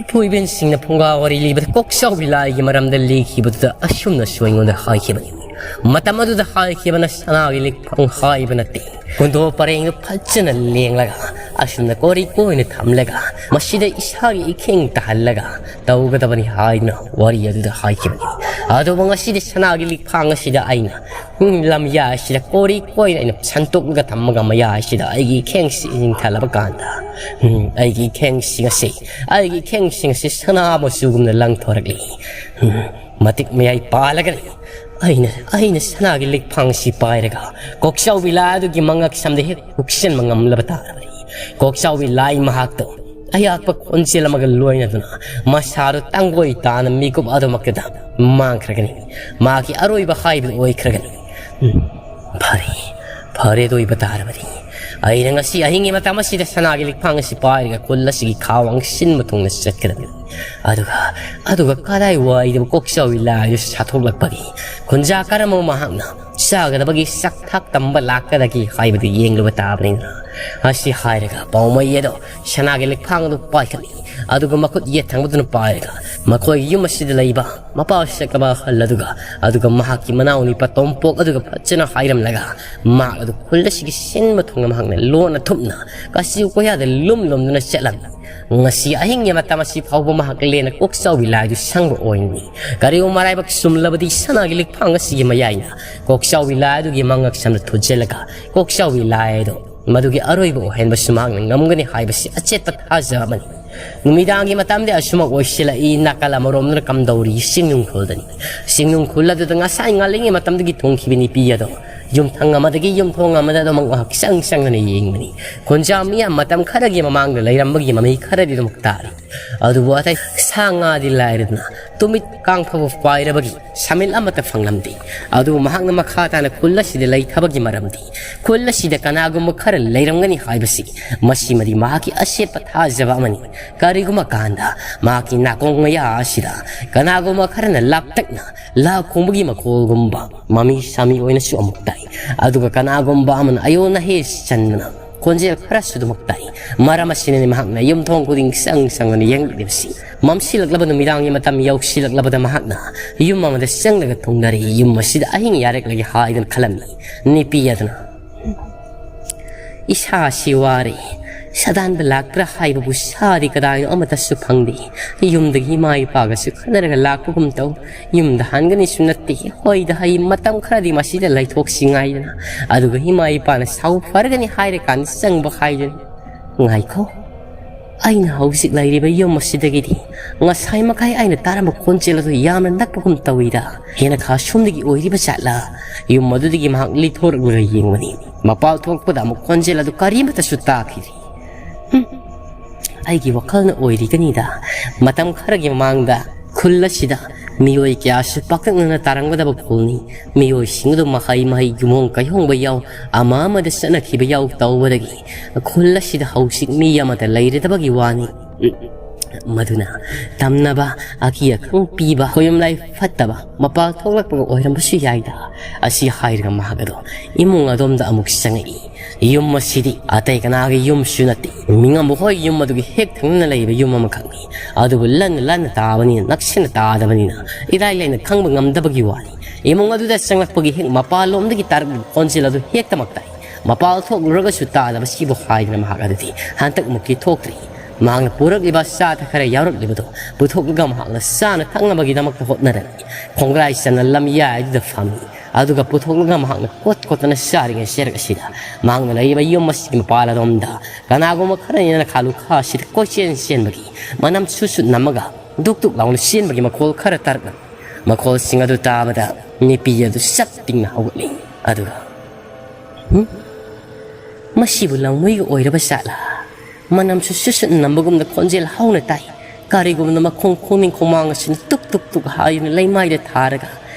ꯏꯄꯨ ꯏꯕꯦꯟꯁꯤꯡꯅ ꯐꯨꯡꯒꯥ ꯋꯥꯔꯤ ꯂꯤꯕꯗ ꯀꯣꯛꯆꯥꯎꯕꯤ ꯂꯥꯏꯒꯤ ꯃꯔꯝꯗ ꯂꯤꯈꯤꯕꯗꯨꯗ ꯑꯁꯨꯝꯅꯁꯨ ꯑꯩꯉꯣꯟꯗ ꯍꯥꯏꯈꯤꯕꯅꯤ꯫ ꯃꯇꯝ ꯑꯗꯨꯗ ꯍꯥꯏꯈꯤꯕꯅ ꯁꯅꯥꯒꯤ ꯂꯤꯛꯐꯥꯡ ꯍꯥꯏꯕ ꯅꯠꯇꯦ꯫ ꯀꯨꯟꯗꯣ ꯄꯔꯦꯡꯗꯨ ꯐꯖꯅ ꯂꯦꯡꯂꯒ ꯑꯁꯨꯝꯅ ꯀꯣꯔꯤ ꯀꯣꯏꯅ ꯊꯝꯂꯒ ꯃꯁꯤꯗ ꯏꯁꯥꯒꯤ ꯏꯈꯦꯡ ꯇꯥꯍꯜꯂꯒ ꯇꯧꯒꯗꯕꯅꯤ ꯍꯥꯏꯗꯨꯅ ꯋꯥꯔꯤ ꯑꯗꯨꯗ ꯍꯥꯏꯈꯤꯕꯅꯤ꯫ ꯑꯗꯨꯕꯨ ꯉꯁꯤꯗꯤ ꯁꯅꯥꯒꯤ ꯂꯤꯛꯐꯥꯡ ꯑꯁꯤꯗ ꯑꯩꯅ ꯎꯝ, ꯂꯝꯌꯥꯏ ꯑꯁꯤꯗ ꯀꯣꯔꯤ ꯀꯣꯏꯅ ꯑꯩꯅ ꯁꯟꯇꯣꯛꯂꯒ ꯊꯝꯃꯒ ꯃꯌꯥꯏ ꯑꯁꯤꯗ ꯑꯩꯒꯤ ꯏꯈꯦꯡꯁꯤ ꯆꯤꯡꯊꯜꯂꯕ ꯀꯥꯟꯗ, ꯎꯝ, ꯑꯩꯒꯤ ꯏꯈꯦꯡꯁꯤꯡ ꯑꯁꯤ, ꯑꯩꯒꯤ ꯏꯈꯦꯡꯁꯤꯡ ꯑꯁꯤ ꯁꯅꯥ ꯃꯆꯨꯒꯨꯝꯅ ꯂꯪꯊꯣꯔꯛꯂꯤ꯫ ꯎꯝ, ꯃꯇꯤꯛ ꯃꯌꯥꯏ ꯄꯥꯜꯂꯒꯅꯤ ꯑꯩꯅ, ꯑꯩꯅ ꯁꯅꯥꯒꯤ ꯂꯤꯛꯐꯥꯡꯁꯤ ꯄꯥꯏꯔꯒ ꯀꯣꯛꯆꯥꯎꯕꯤ ꯂꯥꯏ ꯑꯗꯨꯒꯤ ꯃꯉꯛ ꯁꯝꯗ ꯍꯦꯛ ꯍꯨꯛꯆꯟꯕ ꯉꯝꯂꯕ ꯇꯥꯔꯕꯅꯤ꯫ ꯀꯣꯛꯆꯥꯎꯕꯤ ꯂꯥꯏ ꯃꯍꯥꯛꯇꯣ ꯑꯌꯥꯛꯄ ꯈꯣꯟꯖꯦꯜ ꯑꯃꯒ ꯂꯣꯏꯅꯗꯨꯅ ꯃꯁꯥꯗꯨ ꯇꯥꯡꯒꯣꯏ ꯇꯥꯅ ꯃꯤꯀꯨꯞ ꯑꯗꯨꯃꯛꯇꯗ ꯃꯥꯡꯈ꯭ꯔꯒꯅꯤ꯫ ꯃꯥꯒꯤ ꯑꯔꯣꯏꯕ ꯍꯥꯏꯕꯗꯨ ꯑꯣꯏꯈ꯭ꯔꯒꯅꯤ꯫ ꯎꯝ, ꯐꯔꯦ, ꯐꯔꯦ, ꯑꯗꯨ ꯑꯣꯏꯕ ꯇꯥꯔꯕꯗꯤ ꯑꯩꯅ ꯉꯁꯤ ꯑꯍꯤꯡꯒꯤ ꯃꯇꯝ ꯑꯁꯤꯗ ꯁꯅꯥꯒꯤ ꯂꯤꯛꯐꯥꯡ ꯑꯁꯤ ꯄꯥꯏꯔꯒ ꯈꯨꯜ ꯑꯁꯤꯒꯤ ꯈꯥ ꯋꯥꯡ ꯁꯤꯟꯕ ꯊꯨꯡꯅ ꯆꯠꯀꯗꯕꯅꯤ꯫ ꯑꯗꯨꯒ, ꯑꯗꯨꯒ ꯀꯗꯥꯏ ꯋꯥꯏꯗꯕ ꯀꯣꯛꯆꯥꯎꯕꯤ ꯂꯥꯏꯗꯨ ꯁꯥꯊꯣꯛꯂꯛꯄꯒꯤ ꯈꯨꯟꯖꯥ ꯀꯔꯝꯕ ꯃꯍꯥꯛꯅ ꯆꯥꯒꯗꯕꯒꯤ ꯆꯥꯛꯊꯥꯛ ꯇꯝꯕ ꯂꯥꯛꯀꯗꯒꯦ ꯍꯥꯏꯕꯗꯨ ꯌꯦꯡꯂꯨꯕ ꯇꯥꯕꯅꯤꯅ꯫ ꯑꯁꯤ ꯍꯥꯏꯔꯒ ꯄꯥꯎꯃꯩ ꯑꯗꯣ ꯁꯅꯥꯒꯤ ꯂꯤꯛꯐꯥꯡ ꯑꯗꯨ ꯄꯥꯏꯈꯠꯂꯤ꯫ ꯑꯗꯨꯒ ꯃꯈꯨꯠ ꯌꯦꯠ ꯊꯪꯕꯗꯨꯅ ꯄꯥꯏꯔꯒ ꯃꯈꯣꯏꯒꯤ ꯌꯨꯝ ꯑꯁꯤꯗ ꯂꯩꯕ ꯃꯄꯥ ꯁꯛꯂꯕ ꯑꯍꯜ ꯑꯗꯨꯒ, ꯑꯗꯨꯒ ꯃꯍꯥꯛꯀꯤ ꯃꯅꯥꯎ ꯅꯨꯄꯥ ꯇꯣꯝꯄꯣꯛ ꯑꯗꯨꯒ ꯐꯖꯅ ꯍꯥꯏꯔꯝꯂꯒ ꯃꯍꯥꯛ ꯑꯗꯨ ꯈꯨꯜ ꯑꯁꯤꯒꯤ ꯁꯤꯟꯕ ꯊꯨꯡꯅ ꯃꯍꯥꯛꯅ ꯂꯣꯟꯅ ꯊꯨꯞꯅ ꯀꯥꯆꯤꯟ ꯀꯣꯌꯥꯗ ꯂꯨꯝ ꯂꯨꯝꯗꯨꯅ ꯆꯠꯂꯝꯃꯤ꯫ ꯉꯁꯤ ꯑꯍꯤꯡꯒꯤ ꯃꯇꯝ ꯑꯁꯤ ꯐꯥꯎꯕ ꯃꯍꯥꯛ ꯂꯦꯟꯅ ꯀꯣꯛꯆꯥꯎꯕꯤ ꯂꯥꯏ ꯑꯗꯨ ꯁꯪꯕ ꯑꯣꯏꯅꯤ꯫ ꯀꯔꯤꯒꯨꯝꯕ ꯃꯔꯥꯏꯕꯛ ꯆꯨꯝꯂꯕꯗꯤ ꯁꯅꯥꯒꯤ ꯂꯤꯛꯐꯥꯡ ꯑꯁꯤꯒꯤ ꯃꯌꯥꯏꯅ ꯀꯣꯛꯆꯥꯎꯕꯤ ꯂꯥꯏ ꯑꯗꯨꯒꯤ ꯃꯉꯛ ꯁꯝꯅ ꯊꯨꯖꯤꯜꯂꯒ ꯀꯣꯛꯆꯥꯎꯕꯤ ꯂꯥꯏ ꯑꯗꯨ ꯃꯗꯨꯒꯤ ꯑꯔꯣꯏꯕ ꯑꯣꯏꯍꯟꯕꯁꯨ ꯃꯍꯥꯛꯅ ꯉꯝꯒꯅꯤ ꯍꯥꯏꯕꯁꯤ ꯑꯆꯦꯠꯄ ꯊꯥꯖꯕ ꯑꯃꯅꯤ꯫ ꯅꯨꯃꯤꯗꯥꯡꯒꯤ ꯃꯇꯝꯗꯤ ꯑꯁꯨꯃꯛ ꯑꯣꯏꯁꯤꯜꯂꯛꯏ꯫ ꯅꯥꯀꯜ ꯑꯃꯔꯣꯝꯗꯅ ꯀꯝꯗꯧꯔꯤ? ꯆꯤꯡꯅꯨꯡ ꯈꯨꯜꯗꯅꯤ꯫ ꯆꯤꯡꯅꯨꯡ ꯈꯨꯜ ꯑꯗꯨꯗ ꯉꯁꯥꯏ ꯉꯜꯂꯤꯉꯩ ꯃꯇꯝꯗꯒꯤ ꯊꯣꯡꯈꯤꯕ ꯅꯨꯄꯤ ꯑꯗꯣ ꯌꯨꯝꯊꯪ ꯑꯃꯗꯒꯤ ꯌꯨꯝꯊꯣꯡ ꯑꯃꯗ ꯑꯗꯨꯃꯛ ꯉꯥꯏꯍꯥꯛ ꯆꯪ ꯆꯪꯗꯅ ꯌꯦꯡꯕꯅꯤ꯫ ꯈꯨꯟꯖꯥ ꯃꯤꯌꯥꯝ ꯃꯇꯝ ꯈꯔꯒꯤ ꯃꯃꯥꯡꯗ ꯂꯩꯔꯝꯕꯒꯤ ꯃꯃꯤ ꯈꯔꯗꯤ ꯑꯗꯨꯃꯛ ꯇꯥꯔꯤ꯫ ꯑꯗꯨꯕꯨ ꯑꯇꯩ ꯁꯥ ꯉꯥꯗꯤ ꯂꯥꯏꯔꯗꯅ ꯇꯨꯃꯤꯠ ꯀꯥꯡ ꯐꯥꯎꯕ ꯄꯥꯏꯔꯕꯒꯤ ꯁꯃꯤꯜ ꯑꯃꯠꯇ ꯐꯪꯂꯝꯗꯦ꯫ ꯑꯗꯨꯕꯨ ꯃꯍꯥꯛꯅ ꯃꯈꯥ ꯇꯥꯅ ꯈꯨꯜ ꯑꯁꯤꯗ ꯂꯩꯊꯕꯒꯤ ꯃꯔꯝꯗꯤ ꯈꯨꯜ ꯑꯁꯤꯗ ꯀꯅꯥꯒꯨꯝꯕ ꯈꯔ ꯂꯩꯔꯝꯒꯅꯤ ꯍꯥꯏꯕꯁꯤ, ꯃꯁꯤꯃꯗꯤ ꯃꯍꯥꯛꯀꯤ ꯑꯆꯦꯠꯄ ꯊꯥꯖꯕ ꯑꯃꯅꯤ꯫ ꯀꯔꯤꯒꯨꯝꯕ ꯀꯥꯟꯗ ꯃꯍꯥꯛꯀꯤ ꯅꯥꯀꯣꯡ ꯃꯌꯥ ꯑꯁꯤꯗ ꯀꯅꯥꯒꯨꯝꯕ ꯈꯔꯅ ꯂꯥꯞꯇꯛꯅ ꯂꯥ ꯈꯣꯡꯕꯒꯤ ꯃꯈꯣꯜꯒꯨꯝꯕ ꯃꯃꯤ ꯁꯥꯃꯤ ꯑꯣꯏꯅꯁꯨ ꯑꯃꯨꯛ ꯇꯥꯏ꯫ ꯑꯗꯨꯒ ꯀꯅꯥꯒꯨꯝꯕ ꯑꯃꯅ ꯑꯌꯣꯟ ꯑꯍꯦ ꯆꯟꯗꯅ ꯈꯣꯟꯖꯦꯜ ꯈꯔꯁꯨ ꯑꯗꯨꯃꯛ ꯇꯥꯏ꯫ ꯃꯔꯝ ꯑꯁꯤꯅꯅꯤ ꯃꯍꯥꯛꯅ ꯌꯨꯝꯊꯣꯡ ꯈꯨꯗꯤꯡ ꯆꯪ ꯆꯪꯗꯨꯅ ꯌꯦꯡꯂꯛꯂꯤꯕꯁꯤ꯫ ꯃꯝꯁꯤꯜꯂꯛꯂꯕ ꯅꯨꯃꯤꯗꯥꯡꯒꯤ ꯃꯇꯝ ꯌꯧꯁꯤꯜꯂꯛꯂꯕꯗ ꯃꯍꯥꯛꯅ ꯌꯨꯝ ꯑꯃꯗ ꯆꯪꯂꯒ ꯊꯨꯡꯅꯔꯦ꯫ ꯌꯨꯝ ꯑꯁꯤꯗ ꯑꯍꯤꯡ ꯌꯥꯔꯦꯛꯂꯒꯦ ꯍꯥꯏꯗꯨꯅ ꯈꯜꯂꯝꯃꯤ ꯅꯨꯄꯤ ꯑꯗꯨꯅ꯫ "ꯏꯁꯥꯁꯤ ꯋꯥꯔꯦ꯫ ꯁꯗꯥꯟꯕ ꯂꯥꯛꯄ꯭ꯔꯥ ꯍꯥꯏꯕꯕꯨ ꯁꯥꯗꯤ ꯀꯗꯥꯏꯅꯣ ꯑꯃꯠꯇꯁꯨ ꯐꯪꯗꯦ꯫ ꯌꯨꯝꯗꯒꯤ ꯏꯃꯥ ꯏꯄꯥꯒꯁꯨ ꯈꯠꯅꯔꯒ ꯂꯥꯛꯄꯒꯨꯝ ꯇꯧ꯫ ꯌꯨꯝꯗ ꯍꯟꯒꯅꯤꯁꯨ ꯅꯠꯇꯦ꯫ ꯍꯣꯏꯗ, ꯑꯩ ꯃꯇꯝ ꯈꯔꯗꯤ ꯃꯁꯤꯗ ꯂꯩꯊꯣꯛꯁꯤ ꯉꯥꯏꯗꯅ꯫ ꯑꯗꯨꯒ ꯏꯃꯥ ꯏꯄꯥꯅ ꯁꯥꯎ ꯐꯔꯒꯅꯤ ꯍꯥꯏꯔꯀꯥꯟꯗ ꯆꯪꯕ ꯍꯥꯏꯗꯨꯅꯤ꯫ ꯉꯥꯏꯈꯣ, ꯑꯩꯅ ꯍꯧꯖꯤꯛ ꯂꯩꯔꯤꯕ ꯌꯨꯝ ꯑꯁꯤꯗꯒꯤꯗꯤ ꯉꯁꯥꯏ ꯃꯈꯥꯏ ꯑꯩꯅ ꯇꯥꯔꯝꯕ ꯈꯣꯟꯖꯦꯜ ꯑꯗꯨ ꯌꯥꯝꯅ ꯅꯛꯄꯒꯨꯝ ꯇꯧꯏꯗ꯫ ꯍꯦꯟꯅ ꯈꯥ ꯁꯣꯝꯗꯒꯤ ꯑꯣꯏꯔꯤꯕ ꯖꯥꯠꯂꯥ?" ꯌꯨꯝ ꯑꯗꯨꯗꯒꯤ ꯃꯍꯥꯛ ꯂꯤꯊꯣꯔꯛꯂꯒ ꯌꯦꯡꯕꯅꯤ꯫ ꯃꯄꯥꯜ ꯊꯣꯛꯂꯛꯄꯗ ꯑꯃꯨꯛ ꯈꯣꯟꯖꯦꯜ ꯑꯗꯨ ꯀꯔꯤꯃꯠꯇꯁꯨ ꯇꯥꯈꯤꯗꯦ꯫ ꯍꯨꯝ, ꯑꯩꯒꯤ ꯋꯥꯈꯜꯅ ꯑꯣꯏꯔꯤꯒꯅꯤꯗ꯫ ꯃꯇꯝ ꯈꯔꯒꯤ ꯃꯃꯥꯡꯗ ꯈꯨꯜ ꯑꯁꯤꯗ ꯃꯤꯑꯣꯏ ꯀꯌꯥꯁꯨ ꯄꯥꯛꯇꯛꯅꯅ ꯇꯥꯔꯝꯒꯗꯕ ꯈꯨꯜꯅꯤ꯫ ꯃꯤꯑꯣꯏꯁꯤꯡ ꯑꯗꯨ ꯃꯍꯩ ꯃꯍꯩ, ꯌꯨꯝꯍꯣꯡ ꯀꯩꯍꯣꯡꯕ ꯌꯥꯎ, ꯑꯃ ꯑꯃꯗ ꯆꯠꯅꯈꯤꯕ ꯌꯥꯎ ꯇꯧꯕꯗꯒꯤ ꯈꯨꯜ ꯑꯁꯤꯗ ꯍꯧꯖꯤꯛ ꯃꯤ ꯑꯃꯠꯇ ꯂꯩꯔꯗꯕꯒꯤ ꯋꯥꯅꯤ꯫ ꯃꯗꯨꯅ ꯇꯝꯅꯕ, ꯑꯀꯤ ꯑꯈꯪ ꯄꯤꯕ, ꯈꯣꯌꯨꯝ ꯂꯥꯏ ꯐꯠꯇꯕ ꯃꯄꯥꯜ ꯊꯣꯛꯂꯛꯄꯒ ꯑꯣꯏꯔꯝꯕꯁꯨ ꯌꯥꯏꯗ꯫ ꯑꯁꯤ ꯍꯥꯏꯔꯒ ꯃꯍꯥꯛ ꯑꯗꯣ ꯏꯃꯨꯡ ꯑꯗꯣꯝꯗ ꯑꯃꯨꯛ ꯆꯪꯉꯛꯏ꯫ ꯌꯨꯝ ꯑꯁꯤꯗꯤ ꯑꯇꯩ ꯀꯅꯥꯒꯤ ꯌꯨꯝꯁꯨ ꯅꯠꯇꯦ, ꯃꯤꯉꯝꯕ ꯍꯣꯏ ꯌꯨꯝ ꯑꯗꯨꯒꯤ ꯍꯦꯛ ꯊꯪꯅꯅ ꯂꯩꯕ ꯌꯨꯝ ꯑꯃꯈꯛꯅꯤ꯫ ꯑꯗꯨꯕꯨ ꯂꯟꯅ ꯂꯟꯅ ꯇꯥꯕꯅꯤꯅ, ꯅꯛꯁꯤꯟꯅ ꯇꯥꯗꯕꯅꯤꯅ ꯏꯔꯥꯏ ꯂꯥꯏꯅ ꯈꯪꯕ ꯉꯝꯗꯕꯒꯤ ꯋꯥꯅꯤ꯫ ꯏꯃꯨꯡ ꯑꯗꯨꯗ ꯆꯪꯂꯛꯄꯒꯤ ꯍꯦꯛ ꯃꯄꯥꯟꯂꯣꯝꯗꯒꯤ ꯇꯥꯔꯛꯂꯤꯕ ꯈꯣꯟꯖꯦꯜ ꯑꯗꯨ ꯍꯦꯛꯇꯃꯛ ꯇꯥꯏ꯫ ꯃꯄꯥꯜ ꯊꯣꯛꯂꯨꯔꯒꯁꯨ ꯇꯥꯗꯕꯁꯤꯕꯨ ꯍꯥꯏꯗꯅ ꯃꯍꯥꯛ ꯑꯗꯨꯗꯤ ꯍꯟꯗꯛꯃꯛꯀꯤ ꯊꯣꯛꯇ꯭ꯔꯤ꯫ ꯃꯍꯥꯛꯅ ꯄꯨꯔꯛꯂꯤꯕ ꯑꯆꯥ ꯑꯊꯛ ꯈꯔ ꯌꯥꯎꯔꯛꯂꯤꯕꯗꯨ ꯄꯨꯊꯣꯛꯂꯒ ꯃꯍꯥꯛꯅ ꯆꯥꯅ ꯊꯛꯅꯕꯒꯤꯗꯃꯛꯇ ꯍꯣꯠꯅꯔꯝꯃꯤ꯫ ꯈꯣꯡꯒ꯭ꯔꯥꯏ ꯆꯟꯅ ꯂꯝꯌꯥꯏꯗꯨꯗ ꯐꯝꯃꯤ꯫ ꯑꯗꯨꯒ ꯄꯨꯊꯣꯛꯂꯒ ꯃꯍꯥꯛꯅ ꯀꯣꯠ ꯀꯣꯠꯇꯅ ꯆꯥꯔꯤꯉꯩ ꯆꯦꯔꯛ ꯑꯁꯤꯗ ꯃꯍꯥꯛꯅ ꯂꯩꯔꯤꯕ ꯌꯨꯝ ꯑꯁꯤꯒꯤ ꯃꯄꯥꯟ ꯑꯗꯣꯝꯗ ꯀꯅꯥꯒꯨꯝꯕ ꯈꯔꯅ ꯈꯥꯂꯨ ꯈꯥ ꯑꯁꯤꯗ ꯀꯣꯏꯆꯦꯟ ꯆꯦꯟꯕꯒꯤ, ꯃꯅꯝ ꯁꯨꯠ ꯁꯨꯠ ꯅꯝꯃꯒ ꯗꯨꯛ ꯗꯨꯛ ꯂꯥꯎꯅ ꯆꯦꯟꯕꯒꯤ ꯃꯈꯣꯜ ꯈꯔ ꯇꯥꯔꯛꯂꯝꯃꯤ꯫ ꯃꯈꯣꯜꯁꯤꯡ ꯑꯗꯨ ꯇꯥꯕꯗ ꯅꯨꯄꯤ ꯑꯗꯨ ꯆꯞ ꯇꯤꯡꯅ ꯍꯧꯒꯠꯂꯤ꯫ ꯑꯗꯨꯒ, "ꯍꯨꯝ? ꯃꯁꯤꯕꯨ ꯂꯝꯃꯨꯏꯒ ꯑꯣꯏꯔꯕ ꯖꯥꯠꯂꯥ? ꯃꯅꯝꯁꯨ ꯁꯨꯠ ꯁꯨꯠ ꯅꯝꯕꯒꯨꯝꯅ ꯈꯣꯟꯖꯦꯜ ꯍꯧꯅ ꯇꯥꯏ꯫ ꯀꯔꯤꯒꯨꯝꯅ ꯃꯈꯣꯡ ꯈꯣꯡꯅꯤꯡ ꯈꯣꯡꯃꯥꯡ ꯑꯁꯤꯅ ꯇꯨꯛ ꯇꯨꯛ ꯇꯨꯛ ꯍꯥꯏꯗꯨꯅ ꯂꯩꯃꯥꯏꯗ ꯊꯥꯔꯒ,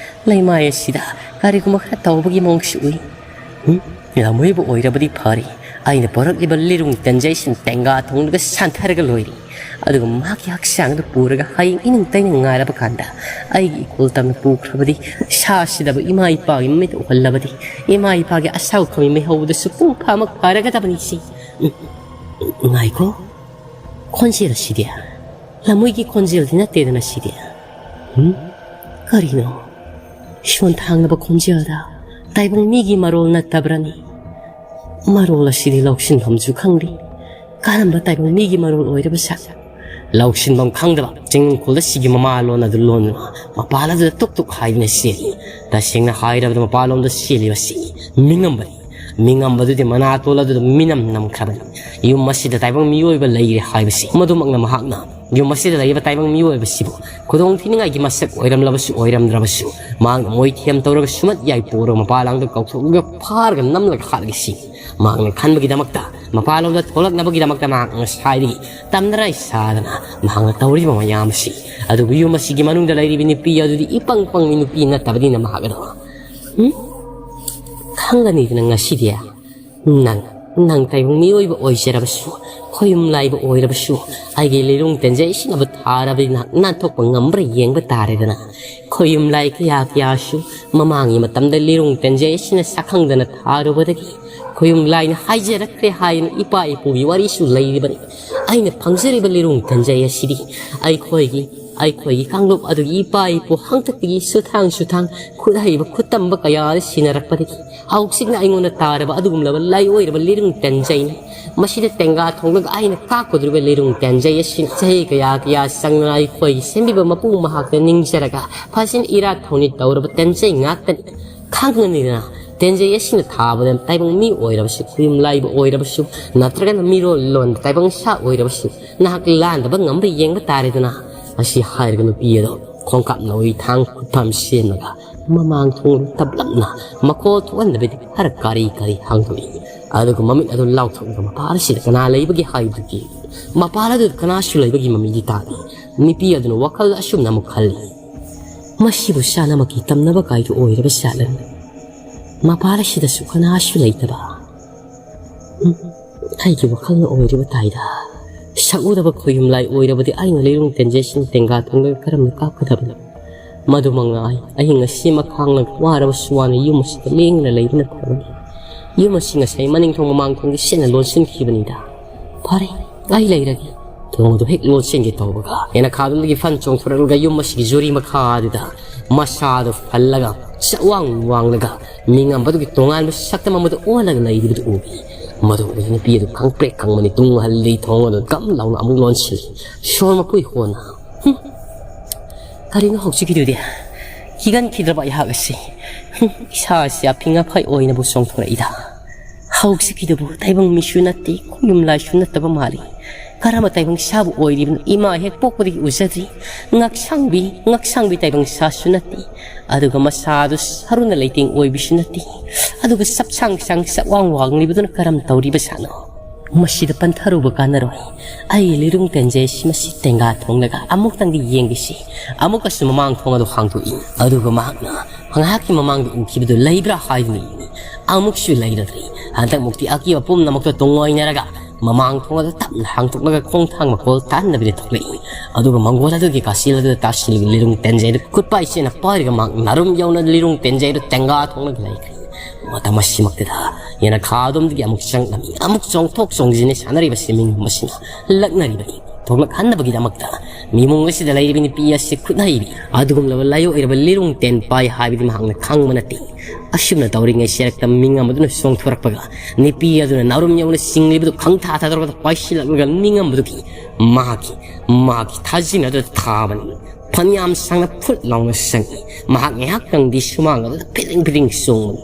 ꯂꯩꯃꯥꯏ ꯑꯁꯤꯗ ꯀꯔꯤꯒꯨꯝꯕ ꯈꯔ ꯇꯧꯕꯒꯤ ꯃꯑꯣꯡꯁꯨ ꯎꯏ꯫ ꯍꯨꯝ? ꯂꯝꯃꯨꯏꯕꯨ ꯑꯣꯏꯔꯕꯗꯤ ꯐꯔꯤ꯫ ꯑꯩꯅ ꯄꯨꯔꯛꯂꯤꯕ ꯂꯤꯔꯨꯡ ꯇꯦꯟꯖꯩꯁꯤꯡ ꯇꯦꯡꯒꯥ ꯊꯣꯡꯂꯒ ꯁꯥꯟꯊꯔꯒ ꯂꯣꯏꯔꯤ꯫ ꯑꯗꯨꯒ ꯃꯍꯥꯛꯀꯤ ꯍꯛꯆꯥꯡ ꯑꯗꯨ ꯄꯨꯔꯒ ꯍꯌꯦꯡ ꯏꯅꯤꯡ ꯇꯩꯅ ꯉꯥꯏꯔꯕ ꯀꯥꯟꯗ ꯑꯩꯒꯤ ꯏꯀꯣꯜ ꯇꯝꯅ ꯄꯨꯈ꯭ꯔꯕꯗꯤ, ꯁꯥ ꯁꯤꯗꯕ ꯏꯃꯥ ꯏꯄꯥꯒꯤ ꯃꯃꯤꯠ ꯎꯍꯜꯂꯕꯗꯤ, ꯏꯃꯥ ꯏꯄꯥꯒꯤ ꯑꯁꯥꯎ ꯈꯝꯃꯤ ꯃꯩꯍꯧꯕꯗꯁꯨ ꯄꯨꯡ ꯐꯥꯃꯛ ꯐꯔꯒꯗꯕꯅꯤ ꯁꯤ꯫ ꯎꯝ, ꯎꯝ, ꯉꯥꯏꯈꯣ꯫ ꯈꯣꯟꯖꯦꯜ ꯑꯁꯤꯗꯤ ꯂꯝꯃꯣꯏꯒꯤ ꯈꯣꯟꯖꯦꯜꯗꯤ ꯅꯠꯇꯦꯗꯅ ꯁꯤꯗꯤ꯫ ꯎꯝ? ꯀꯔꯤꯅꯣ? ꯁꯣꯟꯊꯥꯡꯅꯕ ꯈꯣꯟꯖꯦꯜꯗ ꯇꯥꯏꯕꯪ ꯃꯤꯒꯤ ꯃꯔꯣꯜ ꯅꯠꯇꯕ꯭ꯔꯅꯤ? ꯃꯔꯣꯜ ꯑꯁꯤꯗꯤ ꯂꯧꯁꯤꯟꯐꯝꯁꯨ ꯈꯪꯗꯦ꯫ ꯀꯔꯝꯕ ꯇꯥꯏꯕꯪ ꯃꯤꯒꯤ ꯃꯔꯣꯜ ꯑꯣꯏꯔꯕ ꯁꯥ-, ꯂꯧꯁꯤꯟꯐꯝ ꯈꯪꯗꯕ ꯆꯤꯡꯅꯨꯡꯈꯣꯜ ꯑꯁꯤꯒꯤ ꯃꯃꯥꯂꯣꯟ ꯑꯗꯨ ꯂꯣꯟꯗꯨꯅ ꯃꯄꯥꯟ ꯑꯗꯨꯗ ꯇꯨꯛ ꯇꯨꯛ ꯍꯥꯏꯗꯨꯅ ꯆꯦꯜꯂꯤ꯫ ꯇꯁꯦꯡꯅ ꯍꯥꯏꯔꯕꯗ ꯃꯄꯥꯟꯂꯣꯝꯗ ꯆꯦꯜꯂꯤꯕꯁꯤ ꯃꯤꯉꯝꯕꯅꯤ꯫ ꯃꯤꯉꯝꯕꯗꯨꯗꯤ ꯃꯅꯥꯇꯣꯜ ꯑꯗꯨꯗ ꯃꯤꯅꯝ ꯅꯝꯈ꯭ꯔꯕꯅꯤ꯫ ꯌꯨꯝ ꯑꯁꯤꯗ ꯇꯥꯏꯕꯪ ꯃꯤꯑꯣꯏꯕ ꯂꯩꯔꯦ ꯍꯥꯏꯕꯁꯤ ꯃꯗꯨꯃꯛꯅ ꯃꯍꯥꯛꯅ ꯌꯨꯝ ꯑꯁꯤꯗ ꯂꯩꯔꯤꯕ ꯇꯥꯏꯕꯪ ꯃꯤꯑꯣꯏꯕꯁꯤꯕꯨ ꯈꯨꯗꯣꯡ ꯊꯤꯅꯤꯡꯉꯥꯏꯒꯤ ꯃꯁꯛ ꯑꯣꯏꯔꯝꯂꯕꯁꯨ ꯑꯣꯏꯔꯝꯗ꯭ꯔꯕꯁꯨ, ꯃꯍꯥꯛꯅ ꯃꯣꯏꯊꯦꯝ ꯇꯧꯔꯒ ꯁꯨꯃꯠ ꯌꯥꯏ ꯄꯨꯔꯒ ꯃꯄꯥꯂꯥꯡꯗ ꯀꯧꯊꯣꯛꯂꯒ ꯐꯥꯔꯒ ꯅꯝꯂꯒ ꯍꯥꯠꯂꯒ ꯁꯤ ꯃꯍꯥꯛꯅ ꯈꯟꯕꯒꯤꯗꯃꯛꯇ, ꯃꯄꯥꯟꯂꯣꯝꯗ ꯊꯣꯛꯂꯛꯅꯕꯒꯤꯗꯃꯛꯇ ꯃꯍꯥꯛ ꯉꯁꯥꯏꯗꯒꯤ ꯇꯝꯅꯔꯥꯏ ꯁꯥꯗꯅ ꯃꯍꯥꯛꯅ ꯇꯧꯔꯤꯕ ꯃꯌꯥꯝ ꯑꯁꯤ꯫ ꯑꯗꯨꯕꯨ ꯌꯨꯝ ꯑꯁꯤꯒꯤ ꯃꯅꯨꯡꯗ ꯂꯩꯔꯤꯕ ꯅꯨꯄꯤ ꯑꯗꯨꯗꯤ ꯏꯄꯪ ꯄꯪꯕꯤ ꯅꯨꯄꯤ ꯅꯠꯇꯕꯅꯤꯅ ꯃꯍꯥꯛ ꯑꯗꯣ, ꯎꯝ? ꯈꯪꯒꯅꯤꯗꯅ ꯉꯁꯤꯗꯤ꯫ ꯅꯪ, ꯅꯪ ꯇꯥꯏꯕꯪ ꯃꯤꯑꯣꯏꯕ ꯑꯣꯏꯖꯔꯕꯁꯨ, ꯈꯣꯌꯨꯝ ꯂꯥꯏꯕ ꯑꯣꯏꯔꯕꯁꯨ, ꯑꯩꯒꯤ ꯂꯤꯔꯨꯡ ꯇꯦꯟꯖꯩꯁꯤꯅꯕꯨ ꯊꯥꯔꯕꯗꯤ ꯅꯍꯥꯛ ꯅꯥꯟꯊꯣꯛꯄ ꯉꯝꯕ꯭ꯔꯥ ꯌꯦꯡꯕ ꯇꯥꯔꯦꯗꯅ꯫ ꯈꯣꯌꯨꯝ ꯂꯥꯏ ꯀꯌꯥ ꯀꯌꯥꯁꯨ ꯃꯃꯥꯡꯒꯤ ꯃꯇꯝꯗ ꯂꯤꯔꯨꯡ ꯇꯦꯟꯖꯩꯁꯤꯅ ꯁꯛꯈꯪꯗꯅ ꯊꯥꯔꯨꯕꯗꯒꯤ ꯈꯣꯌꯨꯝ ꯂꯥꯏꯅ ꯍꯥꯏꯖꯔꯛꯈ꯭ꯔꯦ ꯍꯥꯏꯅ ꯏꯄꯥ ꯏꯄꯨꯒꯤ ꯋꯥꯔꯤꯁꯨ ꯂꯩꯔꯤꯕꯅꯤ꯫ ꯑꯩꯅ ꯐꯪꯖꯔꯤꯕ ꯂꯤꯔꯨꯡ ꯇꯦꯟꯖꯩ ꯑꯁꯤꯗꯤ ꯑꯩꯈꯣꯏꯒꯤ, ꯑꯩꯈꯣꯏꯒꯤ ꯀꯥꯡꯂꯨꯞ ꯑꯗꯨꯒꯤ ꯏꯄꯥ ꯏꯄꯨ ꯍꯥꯛꯇꯛꯇꯒꯤ ꯁꯨꯊꯥꯡ ꯁꯨꯊꯥꯡ ꯈꯨꯠ ꯍꯩꯕ ꯈꯨꯠ ꯇꯝꯕ ꯀꯌꯥꯗ ꯁꯤꯟꯅꯔꯛꯄꯗꯒꯤ ꯍꯧꯖꯤꯛꯅ ꯑꯩꯉꯣꯟꯗ ꯇꯥꯔꯕ ꯑꯗꯨꯒꯨꯝꯂꯕ ꯂꯥꯏ ꯑꯣꯏꯔꯕ ꯂꯤꯔꯨꯡ ꯇꯦꯟꯖꯩꯅꯤ꯫ ꯃꯁꯤꯗ ꯇꯦꯡꯒꯥ ꯊꯣꯡꯂꯒ ꯑꯩꯅ ꯀꯥꯞꯀꯗꯧꯔꯤꯕ ꯂꯤꯔꯨꯡ ꯇꯦꯟꯖꯩ ꯑꯁꯤꯅ ꯆꯍꯤ ꯀꯌꯥ ꯀꯌꯥ ꯆꯪꯗꯨꯅ ꯑꯩꯈꯣꯏꯒꯤ ꯁꯦꯝꯕꯤꯕ ꯃꯄꯨ ꯃꯍꯥꯛꯇ ꯅꯤꯡꯖꯔꯒ ꯐꯖꯅ ꯏꯔꯥꯠ ꯊꯧꯅꯤ ꯇꯧꯔꯕ ꯇꯦꯟꯖꯩ ꯉꯥꯛꯇꯅꯤ꯫ ꯈꯪꯉꯅꯤꯗꯅ, ꯇꯦꯟꯖꯩ ꯑꯁꯤꯅ ꯊꯥꯕꯗ ꯇꯥꯏꯕꯪ ꯃꯤ ꯑꯣꯏꯔꯕꯁꯨ, ꯈꯨꯌꯨꯝ ꯂꯥꯏꯕ ꯑꯣꯏꯔꯕꯁꯨ, ꯅꯠꯇ꯭ꯔꯒꯅ ꯃꯤꯔꯣꯜ ꯂꯣꯟꯕ ꯇꯥꯏꯕꯪ ꯁꯥ ꯑꯣꯏꯔꯕꯁꯨ, ꯅꯍꯥꯛ ꯂꯥꯟꯗꯕ ꯉꯝꯕ ꯌꯦꯡꯕ ꯇꯥꯔꯦꯗꯅ꯫ ꯑꯁꯤ ꯍꯥꯏꯔꯒ ꯅꯨꯄꯤ ꯑꯗꯣ ꯈꯣꯡꯀꯥꯞ ꯅꯧꯔꯤ ꯊꯥꯡ ꯈꯨꯠꯐꯝ ꯁꯦꯝꯂꯒ ꯃꯃꯥꯡ ꯊꯣꯡ ꯇꯞꯂꯞꯅ ꯃꯈꯣꯜ ꯊꯣꯛꯍꯟꯗꯕꯤꯗ ꯈꯔ ꯀꯥꯔꯤ ꯀꯥꯔꯤ ꯍꯥꯡꯗꯣꯛꯏ꯫ ꯑꯗꯨꯒ ꯃꯃꯤꯠ ꯑꯗꯨ ꯂꯥꯎꯊꯣꯛꯂꯒ ꯃꯄꯥꯜ ꯑꯁꯤꯗ ꯀꯅꯥ ꯂꯩꯕꯒꯦ ꯍꯥꯏꯕꯗꯨꯒꯤ, ꯃꯄꯥꯜ ꯑꯗꯨꯗ ꯀꯅꯥꯁꯨ ꯂꯩꯕꯒꯤ ꯃꯃꯤꯗꯤ ꯇꯥꯗꯦ꯫ ꯅꯨꯄꯤ ꯑꯗꯨꯅ ꯋꯥꯈꯜ ꯑꯁꯨꯝꯅ ꯑꯃꯨꯛ ꯈꯜꯂꯤ, "ꯃꯁꯤꯕꯨ ꯆꯥꯅꯃꯛꯀꯤ ꯇꯝꯅꯕ ꯀꯥꯏꯗꯨ ꯑꯣꯏꯔꯕ ꯖꯥꯠꯂꯅꯤ? ꯃꯄꯥꯜ ꯑꯁꯤꯗꯁꯨ ꯀꯅꯥꯁꯨ ꯂꯩꯇꯕ꯫ ꯎꯝ, ꯑꯩꯒꯤ ꯋꯥꯈꯜꯅ ꯑꯣꯏꯔꯤꯕ ꯇꯥꯏꯗ꯫ ꯁꯛꯎꯗꯕ ꯈꯣꯌꯨꯝ ꯂꯥꯏ ꯑꯣꯏꯔꯕꯗꯤ ꯑꯩꯅ ꯂꯤꯔꯨꯡ ꯇꯦꯟꯖꯩꯁꯤꯡ ꯇꯦꯡꯒꯥ ꯊꯣꯡꯂꯒ ꯀꯔꯝꯅ ꯀꯥꯞꯀꯗꯕꯅꯣ? ꯃꯗꯨ ꯃꯉꯥꯏ, ꯑꯍꯤꯡ ꯑꯁꯤꯃ ꯈꯥꯡꯂꯒ ꯋꯥꯔꯕꯁꯨ ꯋꯥꯅ ꯌꯨꯝ ꯑꯁꯤꯗ ꯂꯦꯡꯗꯅ ꯂꯩꯕꯅ ꯐꯒꯅꯤ꯫ ꯌꯨꯝ ꯑꯁꯤ ꯉꯁꯥꯏ ꯃꯅꯤꯡ ꯊꯣꯡ ꯃꯃꯥꯡ ꯊꯣꯡꯒꯤ ꯁꯦꯠꯅ ꯂꯣꯟꯁꯤꯟꯈꯤꯕꯅꯤꯗ꯫ ꯐꯔꯦ, ꯑꯩ ꯂꯩꯔꯒꯦ꯫ ꯊꯣꯡ ꯑꯗꯨ ꯍꯦꯛ ꯂꯣꯟꯁꯤꯟꯒꯦ ꯇꯧꯕꯒ, ꯌꯦꯅꯈꯥꯗꯨꯗꯒꯤ ꯐꯟ ꯆꯣꯡꯊꯣꯔꯛꯂꯒ ꯌꯨꯝ ꯑꯁꯤꯒꯤ ꯖꯨꯔꯤ ꯃꯈꯥꯗꯨꯗ ꯃꯁꯥꯗꯨ ꯐꯜꯂꯒ ꯆꯋꯥꯡ ꯋꯥꯡꯂꯒ ꯃꯤꯉꯝꯕꯗꯨꯒꯤ ꯇꯣꯉꯥꯟꯕ ꯁꯛꯇꯝ ꯑꯃꯗ ꯑꯣꯜꯂꯒ ꯂꯩꯔꯤꯕꯗꯨ ꯎꯏ꯫ ꯃꯗꯨ ꯎꯕꯗ ꯅꯨꯄꯤ ꯑꯗꯨ ꯈꯪꯄ꯭ꯔꯦꯛ ꯈꯪꯕꯅꯤ, ꯇꯨꯡ ꯍꯜꯂꯤ, ꯊꯣꯡ ꯑꯗꯨ ꯒꯝ ꯂꯥꯎꯅ ꯑꯃꯨꯛ ꯂꯣꯟꯁꯤꯜꯂꯤ꯫ ꯁꯣꯔ ꯃꯄꯨꯏ ꯍꯣꯟꯅ, "ꯍꯨꯝ, ꯀꯔꯤꯅꯣ ꯍꯧꯖꯤꯛꯀꯤꯗꯨꯗꯤ? ꯀꯤꯒꯟꯈꯤꯗ꯭ꯔꯕ ꯑꯩꯍꯥꯛ ꯑꯁꯤ, ꯍꯨꯝ, ꯏꯁꯥ ꯑꯁꯤ ꯑꯐꯤꯡ ꯑꯐꯥꯏ ꯑꯣꯏꯅꯕꯨ ꯆꯣꯡꯊꯣꯔꯛꯏꯗ꯫ ꯍꯧꯖꯤꯛꯀꯤꯗꯨꯕꯨ ꯇꯥꯏꯕꯪ ꯃꯤꯁꯨ ꯅꯠꯇꯦ, ꯈꯣꯌꯨꯝ ꯂꯥꯏꯁꯨ ꯅꯠꯇꯕ ꯃꯥꯜꯂꯤ꯫ ꯀꯔꯝꯕ ꯇꯥꯏꯕꯪ ꯁꯥꯕꯨ ꯑꯣꯏꯔꯤꯕꯅꯣ? ꯏꯃꯥ ꯍꯦꯛ ꯄꯣꯛꯄꯗꯒꯤ ꯎꯖꯗ꯭ꯔꯤ꯫ ꯉꯛꯁꯥꯡꯕꯤ, ꯉꯛꯁꯥꯡꯕꯤ ꯇꯥꯏꯕꯪ ꯁꯥꯁꯨ ꯅꯠꯇꯦ꯫ ꯑꯗꯨꯒ ꯃꯁꯥꯗꯨ ꯁꯔꯨꯅ ꯂꯩꯇꯦꯡ ꯑꯣꯏꯕꯤꯁꯨ ꯅꯠꯇꯦ꯫ ꯑꯗꯨꯒ ꯁꯞꯁꯥꯡ ꯁꯥꯡ ꯆꯋꯥꯡ ꯋꯥꯡꯂꯤꯕꯗꯨꯅ ꯀꯔꯝ ꯇꯧꯔꯤꯕ ꯁꯥꯅꯣ? ꯃꯁꯤꯗ ꯄꯟꯊꯔꯨꯕ ꯀꯥꯟꯅꯔꯣꯏ꯫ ꯑꯩ ꯂꯤꯔꯨꯡ ꯇꯦꯟꯖꯩ ꯑꯁꯤ ꯃꯁꯤ ꯇꯦꯡꯒꯥ ꯊꯣꯡꯂꯒ ꯑꯃꯨꯛꯇꯪꯗꯤ ꯌꯦꯡꯒꯦꯁꯤ꯫" ꯑꯃꯨꯛꯀꯁꯨ ꯃꯃꯥꯡ ꯊꯣꯡ ꯑꯗꯨ ꯍꯥꯡꯗꯣꯛꯏ꯫ ꯑꯗꯨꯒ ꯃꯍꯥꯛꯅ ꯉꯥꯏꯍꯥꯛꯀꯤ ꯃꯃꯥꯡꯗ ꯎꯈꯤꯕꯗꯨ ꯂꯩꯕ꯭ꯔꯥ ꯍꯥꯏꯗꯨꯅ ꯌꯦꯡꯏ꯫ ꯑꯃꯨꯛꯁꯨ ꯂꯩꯔꯗ꯭ꯔꯤ꯫ ꯍꯟꯗꯛꯃꯨꯛꯇꯤ ꯑꯀꯤꯕ ꯄꯨꯝꯅꯃꯛꯇꯣ ꯇꯨꯡꯑꯣꯏꯅꯔꯒ ꯃꯃꯥꯡ ꯊꯣꯡ ꯑꯗꯨ ꯇꯞꯅ ꯍꯥꯡꯗꯣꯛꯂꯒ ꯈꯣꯡꯊꯥꯡ ꯃꯈꯣꯜ ꯇꯥꯍꯟꯗꯕꯤꯗ ꯊꯣꯛꯂꯛꯏ꯫ ꯑꯗꯨꯒ ꯃꯪꯒꯣꯜ ꯑꯗꯨꯒꯤ ꯀꯥꯆꯤꯜ ꯑꯗꯨꯗ ꯇꯥꯁꯤꯜꯂꯒ ꯂꯤꯔꯨꯡ ꯇꯦꯟꯖꯩ ꯑꯗꯨ ꯈꯨꯠꯄꯥꯏ ꯆꯦꯠꯅ ꯄꯥꯏꯔꯒ ꯃꯍꯥꯛ ꯅꯥꯔꯨꯝ ꯌꯧꯅ ꯂꯤꯔꯨꯡ ꯇꯦꯟꯖꯩ ꯑꯗꯨ ꯇꯦꯡꯒꯥ ꯊꯣꯡꯂꯒ ꯂꯩꯈ꯭ꯔꯦ꯫ ꯃꯇꯝ ꯑꯁꯤꯃꯛꯇꯗ ꯌꯦꯅꯈꯥ ꯑꯗꯣꯝꯗꯒꯤ ꯑꯃꯨꯛ ꯆꯪꯂꯝꯃꯤ꯫ ꯑꯃꯨꯛ ꯆꯣꯡꯊꯣꯛ ꯆꯣꯡꯁꯤꯟꯅ ꯁꯥꯟꯅꯔꯤꯕ ꯁꯤꯃꯤꯡ ꯑꯁꯤꯅ ꯂꯛꯅꯔꯤꯕꯅꯤ꯫ ꯊꯣꯛꯂꯛꯍꯟꯅꯕꯒꯤꯗꯃꯛꯇ ꯃꯤꯃꯨꯡ ꯑꯁꯤꯗ ꯂꯩꯔꯤꯕ ꯅꯨꯄꯤ ꯑꯁꯤ ꯈꯨꯠꯅ ꯍꯩꯕꯤ ꯑꯗꯨꯒꯨꯝꯂꯕ ꯂꯥꯏꯑꯣꯏꯔꯕ ꯂꯤꯔꯨꯡ ꯇꯦꯟ ꯄꯥꯏ ꯍꯥꯏꯕꯗꯤ ꯃꯍꯥꯛꯅ ꯈꯪꯕ ꯅꯠꯇꯦ꯫ ꯑꯁꯨꯝꯅ ꯇꯧꯔꯤꯉꯩ ꯁꯦꯔꯛꯇ ꯃꯤꯡ ꯑꯃꯗꯨꯅ ꯆꯣꯡꯊꯣꯔꯛꯄꯒ ꯅꯨꯄꯤ ꯑꯗꯨꯅ ꯅꯥꯎꯔꯨꯝ ꯌꯧꯅ ꯆꯤꯡꯂꯤꯕꯗꯨ ꯈꯪꯊꯥ ꯊꯥꯗꯣꯔꯛꯄꯗ ꯄꯥꯏꯁꯤꯜꯂꯛꯂꯒ ꯅꯤꯡꯉꯝꯕꯗꯨꯒꯤ ꯃꯍꯥꯛꯀꯤ ꯃꯍꯥꯛꯀꯤ ꯊꯥꯖꯤꯟ ꯑꯗꯨꯗ ꯊꯥꯕꯅꯤ꯫ ꯐꯅꯌꯥꯝ ꯁꯥꯡꯅ ꯐꯨꯠ ꯂꯥꯎꯅ ꯆꯪꯏ꯫ ꯃꯍꯥꯛ ꯉꯥꯏꯍꯥꯛꯇꯪꯗꯤ ꯁꯨꯃꯥꯡ ꯑꯗꯨꯗ ꯐꯤꯗꯤꯡ ꯐꯤꯗꯤꯡ ꯆꯣꯡꯕꯅꯤ꯫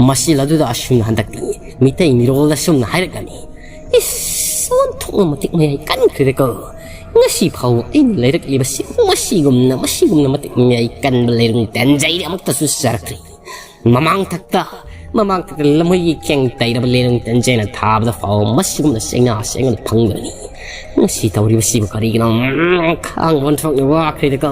ꯃꯁꯤꯜ ꯑꯗꯨꯗ ꯑꯁꯨꯝꯅ ꯍꯟꯗꯛꯇꯤ ꯃꯤꯇꯩ ꯃꯤꯔꯣꯜꯗ ꯑꯁꯨꯝꯅ ꯍꯥꯏꯔꯛꯀꯅꯤ: "ꯏꯁ, ꯑꯣꯟꯊꯣꯛꯅ ꯃꯇꯤꯛ ꯃꯌꯥꯏ ꯀꯟꯈ꯭ꯔꯦꯗꯀꯣ꯫ ꯉꯁꯤ ꯐꯥꯎꯕ ꯑꯩꯅ ꯂꯩꯔꯛꯂꯤꯕꯁꯤ ꯃꯁꯤꯒꯨꯝꯅ, ꯃꯁꯤꯒꯨꯝꯅ ꯃꯇꯤꯛ ꯃꯌꯥꯏ ꯀꯟꯕ ꯂꯩꯔꯨꯡ ꯇꯦꯟꯖꯩꯗꯤ ꯑꯃꯨꯛꯇꯁꯨ ꯆꯥꯔꯛꯇ꯭ꯔꯤ꯫ ꯃꯃꯥꯡꯊꯛꯇ, ꯃꯃꯥꯡꯊꯛꯇ ꯂꯝꯍꯨꯏꯒꯤ ꯀꯦꯡ ꯇꯩꯔꯕ ꯂꯦꯔꯨꯡ ꯇꯦꯟꯖꯩꯅ ꯊꯥꯕꯗ ꯐꯥꯎꯕ ꯃꯁꯤꯒꯨꯝꯅ ꯆꯩꯅꯥ ꯆꯩꯉꯣꯟ ꯐꯪꯗꯕꯅꯤ꯫ ꯉꯁꯤ ꯇꯧꯔꯤꯕꯁꯤꯕꯨ ꯀꯔꯤꯒꯤꯅꯣ? ꯎꯝ, ꯈꯥꯡꯕ ꯑꯣꯟꯊꯣꯛꯅ ꯋꯥꯈ꯭ꯔꯦꯗꯀꯣ꯫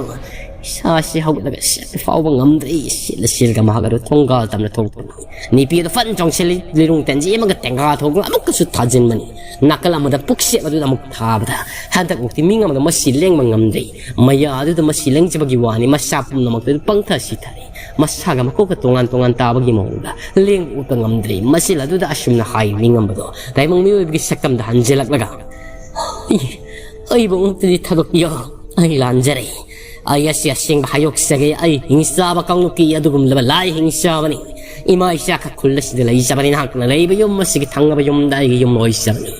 ꯏꯁꯥꯁꯤ ꯍꯧꯒꯠꯂꯒ ꯆꯠꯄ ꯐꯥꯎꯕ ꯉꯝꯗ꯭ꯔꯦ꯫ ꯁꯤꯠꯂ ꯁꯤꯠꯂꯒ ꯃꯍꯥꯛ ꯑꯗꯨ ꯊꯣꯡꯒꯥꯜ ꯇꯝꯅ ꯊꯣꯛꯄꯅꯤ꯫ ꯅꯨꯄꯤ ꯑꯗꯨ ꯐꯟ ꯆꯣꯡꯁꯤꯜꯂꯤ꯫ ꯂꯤꯔꯨꯡ ꯇꯦꯟꯖꯩ ꯑꯃꯒ ꯇꯦꯡꯒꯥ ꯊꯣꯛꯂꯒ ꯑꯃꯨꯛꯀꯁꯨ ꯊꯥꯖꯤꯟꯕꯅꯤ꯫ ꯅꯥꯀꯜ ꯑꯃꯗ ꯄꯨꯛꯆꯦꯞ ꯑꯗꯨꯗ ꯑꯃꯨꯛ ꯊꯥꯕꯗ ꯍꯟꯗꯛꯃꯨꯛꯇꯤ ꯃꯤ ꯑꯃꯗ ꯃꯁꯤ ꯂꯦꯡꯕ ꯉꯝꯗ꯭ꯔꯦ꯫ ꯃꯌꯥ ꯑꯗꯨꯗ ꯃꯁꯤ ꯂꯦꯡꯖꯕꯒꯤ ꯋꯥꯅꯤ, ꯃꯁꯥ ꯄꯨꯝꯅꯃꯛꯇ ꯑꯗꯨ ꯄꯪꯊ ꯁꯤꯊꯔꯦ꯫ ꯃꯁꯥꯒ ꯃꯀꯣꯛꯀ ꯇꯣꯉꯥꯟ ꯇꯣꯉꯥꯟ ꯇꯥꯕꯒꯤ ꯃꯑꯣꯡꯗ ꯂꯦꯡꯕ ꯎꯠꯄ ꯉꯝꯗ꯭ꯔꯦ꯫ ꯃꯁꯤꯜ ꯑꯗꯨꯗ ꯑꯁꯨꯝꯅ ꯍꯥꯏ ꯅꯤꯡꯉꯝꯕꯗꯣ ꯇꯥꯏꯕꯪ ꯃꯤꯑꯣꯏꯕꯒꯤ ꯁꯛꯇꯝꯗ ꯍꯟꯖꯤꯜꯂꯛꯂꯒ, "ꯑꯩ, ꯑꯩꯕꯨ ꯑꯃꯨꯛꯇꯗꯤ ꯊꯥꯗꯣꯛꯄꯤꯌꯣ꯫ ꯑꯩ ꯂꯥꯟꯖꯔꯦ꯫ ꯑꯩ ꯑꯁꯤ ꯑꯁꯦꯡꯕ ꯍꯥꯏꯗꯣꯛꯆꯒꯦ꯫ ꯑꯩ ꯍꯤꯡꯆꯥꯕ ꯀꯥꯡꯂꯨꯞꯀꯤ ꯑꯗꯨꯒꯨꯝꯂꯕ ꯂꯥꯏ ꯍꯤꯡꯆꯥꯕꯅꯤ꯫ ꯏꯃꯥ ꯏꯆꯥ ꯈꯛ ꯈꯨꯜ ꯑꯁꯤꯗ ꯂꯩꯖꯕꯅꯤ꯫ ꯅꯍꯥꯛꯅ ꯂꯩꯕ ꯌꯨꯝ ꯑꯁꯤꯒꯤ ꯊꯪꯅꯕ ꯌꯨꯝꯗ ꯑꯩꯒꯤ ꯌꯨꯝ ꯑꯣꯏꯖꯕꯅꯤ꯫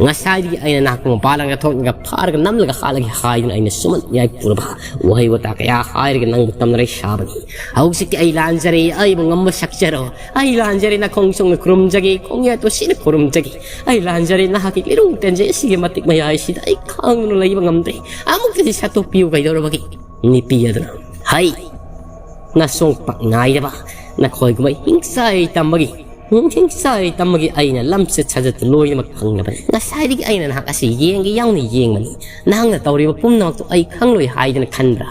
ꯉꯁꯥꯏꯗꯒꯤ ꯑꯩꯅ ꯅꯍꯥꯛꯄꯨ ꯃꯄꯥꯜ ꯂꯝꯗ ꯊꯣꯛꯂꯒ ꯐꯥꯔꯒ ꯅꯝꯂꯒ ꯍꯥꯠꯂꯒꯦ ꯍꯥꯏꯗꯨꯅ ꯑꯩꯅ ꯁꯨꯃꯟ ꯌꯥꯏ ꯄꯨꯔꯕ ꯋꯥꯍꯩ ꯋꯥꯇꯥ ꯀꯌꯥ ꯍꯥꯏꯔꯒ ꯅꯪꯕꯨ ꯇꯝꯅꯔꯩ ꯁꯥꯕꯅꯤ꯫ ꯍꯧꯖꯤꯛꯇꯤ ꯑꯩ ꯂꯥꯟꯖꯔꯦ, ꯑꯩꯕꯨ ꯉꯝꯕ ꯁꯛꯆꯔꯣ꯫ ꯑꯩ ꯂꯥꯟꯖꯔꯦ, ꯅꯈꯣꯡ ꯁꯣꯡꯅ ꯈꯨꯔꯨꯝꯖꯒꯦ, ꯈꯣꯡꯌꯥ ꯇꯣꯁꯤꯅ ꯈꯨꯔꯨꯝꯖꯒꯦ꯫ ꯑꯩ ꯂꯥꯟꯖꯔꯦ, ꯅꯍꯥꯛꯀꯤ ꯂꯤꯔꯨꯡ ꯇꯦꯟꯖꯩ ꯑꯁꯤꯒꯤ ꯃꯇꯤꯛ ꯃꯌꯥꯏꯁꯤꯗ ꯑꯩ ꯈꯥꯡꯗꯨꯅ ꯂꯩꯕ ꯉꯝꯗ꯭ꯔꯦ꯫ ꯑꯃꯨꯛꯇꯗꯤ ꯁꯠꯇꯣꯛꯄꯤꯌꯨ ꯀꯩꯗꯧꯔꯕꯒꯦ?" ꯅꯨꯄꯤ ꯑꯗꯨꯅ, "ꯍꯩ, ꯅꯁꯣꯡ ꯄꯛ ꯉꯥꯏꯗꯕ, ꯅꯈꯣꯏꯒꯨꯝꯕ ꯍꯤꯡꯆꯥꯏ ꯇꯝꯕꯒꯤ, ꯍꯤꯡꯆꯥꯏ ꯇꯝꯕꯒꯤ ꯑꯩꯅ ꯂꯝꯆꯠ ꯁꯥꯖꯠꯇ ꯂꯣꯏꯅꯃꯛ ꯈꯪꯂꯕꯅꯤ꯫ ꯉꯁꯥꯏꯗꯒꯤ ꯑꯩꯅ ꯅꯍꯥꯛ ꯑꯁꯤ ꯌꯦꯡꯒꯦ ꯌꯥꯎꯅ ꯌꯦꯡꯕꯅꯤ꯫ ꯅꯍꯥꯛꯅ ꯇꯧꯔꯤꯕ ꯄꯨꯝꯅꯃꯛꯇꯨ ꯑꯩ ꯈꯪꯂꯣꯏ ꯍꯥꯏꯗꯅ ꯈꯟꯕ꯭ꯔꯥ?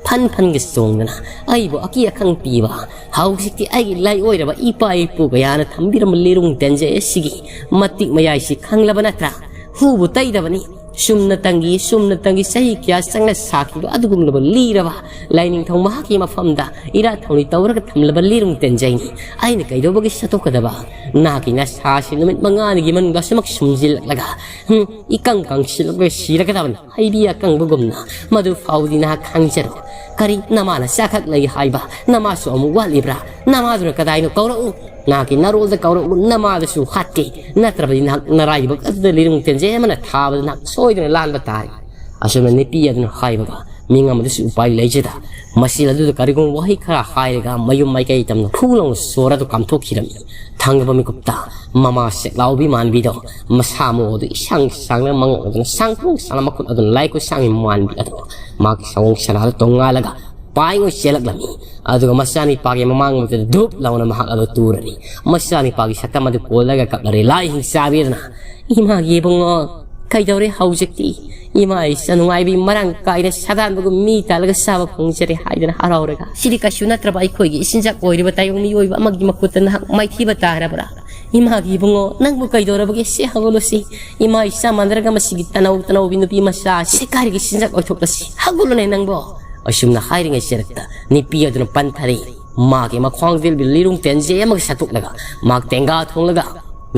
ꯐꯟ ꯐꯟꯒ ꯆꯣꯡꯗꯅ ꯑꯩꯕꯨ ꯑꯀꯤ ꯑꯈꯪ ꯄꯤꯕ, ꯍꯧꯖꯤꯛꯇꯤ ꯑꯩꯒꯤ ꯂꯥꯏꯑꯣꯏꯔꯕ ꯏꯄꯥ ꯏꯄꯨ ꯀꯌꯥꯅ ꯊꯝꯕꯤꯔꯝꯕ ꯂꯤꯔꯨꯡ ꯇꯦꯟꯖꯩ ꯑꯁꯤꯒꯤ ꯃꯇꯤꯛ ꯃꯌꯥꯏꯁꯤ ꯈꯪꯂꯕ ꯅꯠꯇ꯭ꯔꯥ? ꯍꯨꯕꯨ ꯇꯩꯗꯕꯅꯤ, ꯆꯨꯝꯅꯇꯪꯒꯤ, ꯆꯨꯝꯅꯇꯪꯒꯤ ꯆꯍꯤ ꯀꯌꯥ ꯆꯪꯅ ꯁꯥꯈꯤꯕ ꯑꯗꯨꯒꯨꯝꯂꯕ ꯂꯤꯔꯕ ꯂꯥꯏꯅꯤꯡꯊꯧ ꯃꯍꯥꯛꯀꯤ ꯃꯐꯝꯗ ꯏꯔꯥꯠ ꯊꯧꯅꯤ ꯇꯧꯔꯒ ꯊꯝꯂꯕ ꯂꯤꯔꯨꯡ ꯇꯦꯟꯖꯩꯅꯤ꯫ ꯑꯩꯅ ꯀꯩꯗꯧꯕꯒꯤ ꯁꯠꯇꯣꯛꯀꯗꯕ? ꯅꯍꯥꯛꯀꯤ ꯅꯁꯥꯁꯤ ꯅꯨꯃꯤꯠ ꯃꯉꯥꯅꯤꯒꯤ ꯃꯅꯨꯡꯗ ꯑꯁꯨꯃꯛ ꯁꯨꯝꯖꯤꯜꯂꯛꯂꯒ, ꯍꯨꯝ, ꯏꯀꯪ ꯀꯪꯁꯤꯜꯂꯛꯂꯒ ꯁꯤꯔꯒꯗꯕꯅꯤ꯫ ꯍꯩꯕꯤ ꯑꯀꯪꯕꯒꯨꯝꯅ꯫ ꯃꯗꯨ ꯐꯥꯎꯗꯤ ꯅꯍꯥꯛ ꯈꯪꯖꯔꯣ꯫ ꯀꯔꯤ, ꯅꯃꯥꯅ ꯆꯥꯈꯛ ꯂꯩ ꯍꯥꯏꯕ? ꯅꯃꯥꯁꯨ ꯑꯃꯨꯛ ꯋꯥꯠꯂꯤꯕ꯭ꯔꯥ? ꯅꯃꯥꯗꯨꯅ ꯀꯗꯥꯏꯅꯣ? ꯀꯧꯔꯛꯎ꯫ ꯅꯍꯥꯛꯀꯤ ꯅꯔꯣꯜꯗ ꯀꯧꯔꯛꯎ, ꯅꯃꯥꯗꯨꯁꯨ ꯍꯥꯠꯀꯦ꯫ ꯅꯠꯇ꯭ꯔꯕꯗꯤ ꯅꯍꯥꯛ ꯅꯔꯥꯏꯕꯛ ꯑꯗꯨꯗ ꯂꯤꯔꯨꯡ ꯇꯦꯟꯖꯩ ꯑꯃꯅ ꯊꯥꯕꯗ ꯅꯍꯥꯛ ꯁꯣꯏꯗꯅ ꯂꯥꯟꯕ ꯇꯥꯔꯦ꯫ ꯑꯁꯨꯝꯅ ꯅꯨꯄꯤ ꯑꯗꯨꯅ ꯍꯥꯏꯕꯒ ꯃꯤꯉꯝ ꯑꯗꯨꯁꯨ ꯎꯄꯥꯏ ꯂꯩꯖꯗ ꯃꯁꯤꯜ ꯑꯗꯨꯗ ꯀꯔꯤꯒꯨꯝꯕ ꯋꯥꯍꯩ ꯈꯔ ꯍꯥꯏꯔꯒ ꯃꯌꯨꯝ ꯃꯥꯏꯀꯩ ꯇꯝꯅ ꯐꯨ ꯂꯥꯎꯅ ꯁꯣꯔ ꯑꯗꯨ ꯀꯥꯝꯊꯣꯛꯈꯤꯔꯝꯃꯤ꯫ ꯊꯥꯡꯒꯕ ꯃꯤꯀꯨꯞꯇ ꯃꯃꯥ ꯁꯦꯛꯂꯥꯎꯕꯤ ꯃꯥꯟꯕꯤꯗꯣ ꯃꯁꯥ ꯃꯎ ꯑꯗꯨ ꯏꯁꯥꯡ ꯁꯥꯡꯅ ꯃꯉꯛ ꯑꯗꯨꯅ ꯁꯥꯡ ꯇ꯭ꯔꯨꯡ ꯁꯥꯡꯅ ꯃꯈꯨꯠ ꯑꯗꯨꯅ ꯂꯥꯏ ꯈꯨꯠꯁꯥꯡꯒꯤ ꯃꯥꯟꯕꯤ ꯑꯗꯨ ꯃꯍꯥꯛꯀꯤ ꯁꯑꯣꯡ ꯁꯅꯥꯗ ꯇꯣꯡꯉꯥꯜꯂꯒ ꯄꯥꯏ ꯑꯣꯏ ꯆꯦꯜꯂꯛꯂꯝꯃꯤ꯫ ꯑꯗꯨꯒ ꯃꯆꯥꯅꯤꯄꯥꯒꯤ ꯃꯃꯥꯡ ꯃꯛꯇꯗ ꯙꯨꯞ ꯂꯥꯎꯅ ꯃꯍꯥꯛ ꯑꯗꯨ ꯇꯨꯔꯔꯤ꯫ ꯃꯆꯥꯅꯤꯄꯥꯒꯤ ꯁꯛꯇꯝ ꯑꯗꯨ ꯀꯣꯜꯂꯒ ꯀꯞꯂꯔꯤ ꯂꯥꯏ ꯍꯤꯡꯆꯥꯕꯤ ꯑꯗꯨꯅ, "ꯏꯃꯥꯒꯤ ꯏꯕꯨꯡꯉꯣ, ꯀꯩꯗꯧꯔꯦ ꯍꯧꯖꯤꯛꯇꯤ? ꯏꯃꯥ ꯏꯆꯥ ꯅꯨꯡꯉꯥꯏꯕꯤ ꯃꯔꯥꯡ ꯀꯥꯏꯅ ꯁꯥꯗꯥꯟꯕꯒꯨꯝ ꯃꯤ ꯇꯥꯜꯂꯒ ꯆꯥꯕ ꯐꯪꯖꯔꯦ ꯍꯥꯏꯗꯅ ꯍꯔꯥꯎꯔꯒ꯫ ꯁꯤꯗꯤ ꯀꯩꯁꯨ ꯅꯠꯇ꯭ꯔꯕ ꯑꯩꯈꯣꯏꯒꯤ ꯏꯆꯤꯟꯖꯥꯛ ꯑꯣꯏꯔꯤꯕ ꯇꯥꯏꯕꯪ ꯃꯤꯑꯣꯏꯕ ꯑꯃꯒꯤ ꯃꯈꯨꯠꯇ ꯅꯍꯥꯛ ꯃꯥꯏꯊꯤꯕ ꯇꯥꯔꯕ꯭ꯔꯥ? ꯏꯃꯥꯒꯤ ꯏꯕꯨꯡꯉꯣ, ꯅꯪꯕꯨ ꯀꯩꯗꯧꯔꯕꯒꯦ? ꯁꯤ ꯍꯧꯒꯠꯂꯨꯁꯤ꯫ ꯏꯃꯥ ꯏꯆꯥ ꯃꯥꯟꯅꯔꯒ ꯃꯁꯤꯒꯤ ꯇꯅꯧ ꯇꯅꯧꯕꯤ ꯅꯨꯄꯤ ꯃꯆꯥ ꯑꯁꯤ ꯀꯥꯏꯔꯒꯤ ꯏꯆꯤꯟꯖꯥꯛ ꯑꯣꯏꯊꯣꯛꯂꯁꯤ꯫ ꯍꯧꯒꯠꯂꯨꯅꯦ ꯅꯪꯕꯣ!" ꯑꯁꯨꯝꯅ ꯍꯥꯏꯔꯤꯉꯩ ꯆꯦꯔꯛꯇ ꯅꯨꯄꯤ ꯑꯗꯨꯅ ꯄꯟꯊꯔꯤ꯫ ꯃꯥꯒꯤ ꯃꯈ꯭ꯋꯥꯡ ꯇꯦꯜꯕꯤ ꯂꯤꯔꯨꯡ ꯇꯦꯟꯖꯩ ꯑꯃꯒ ꯁꯠꯇꯣꯛꯂꯒ ꯃꯍꯥꯛ ꯇꯦꯡꯒꯥ ꯊꯣꯡꯂꯒ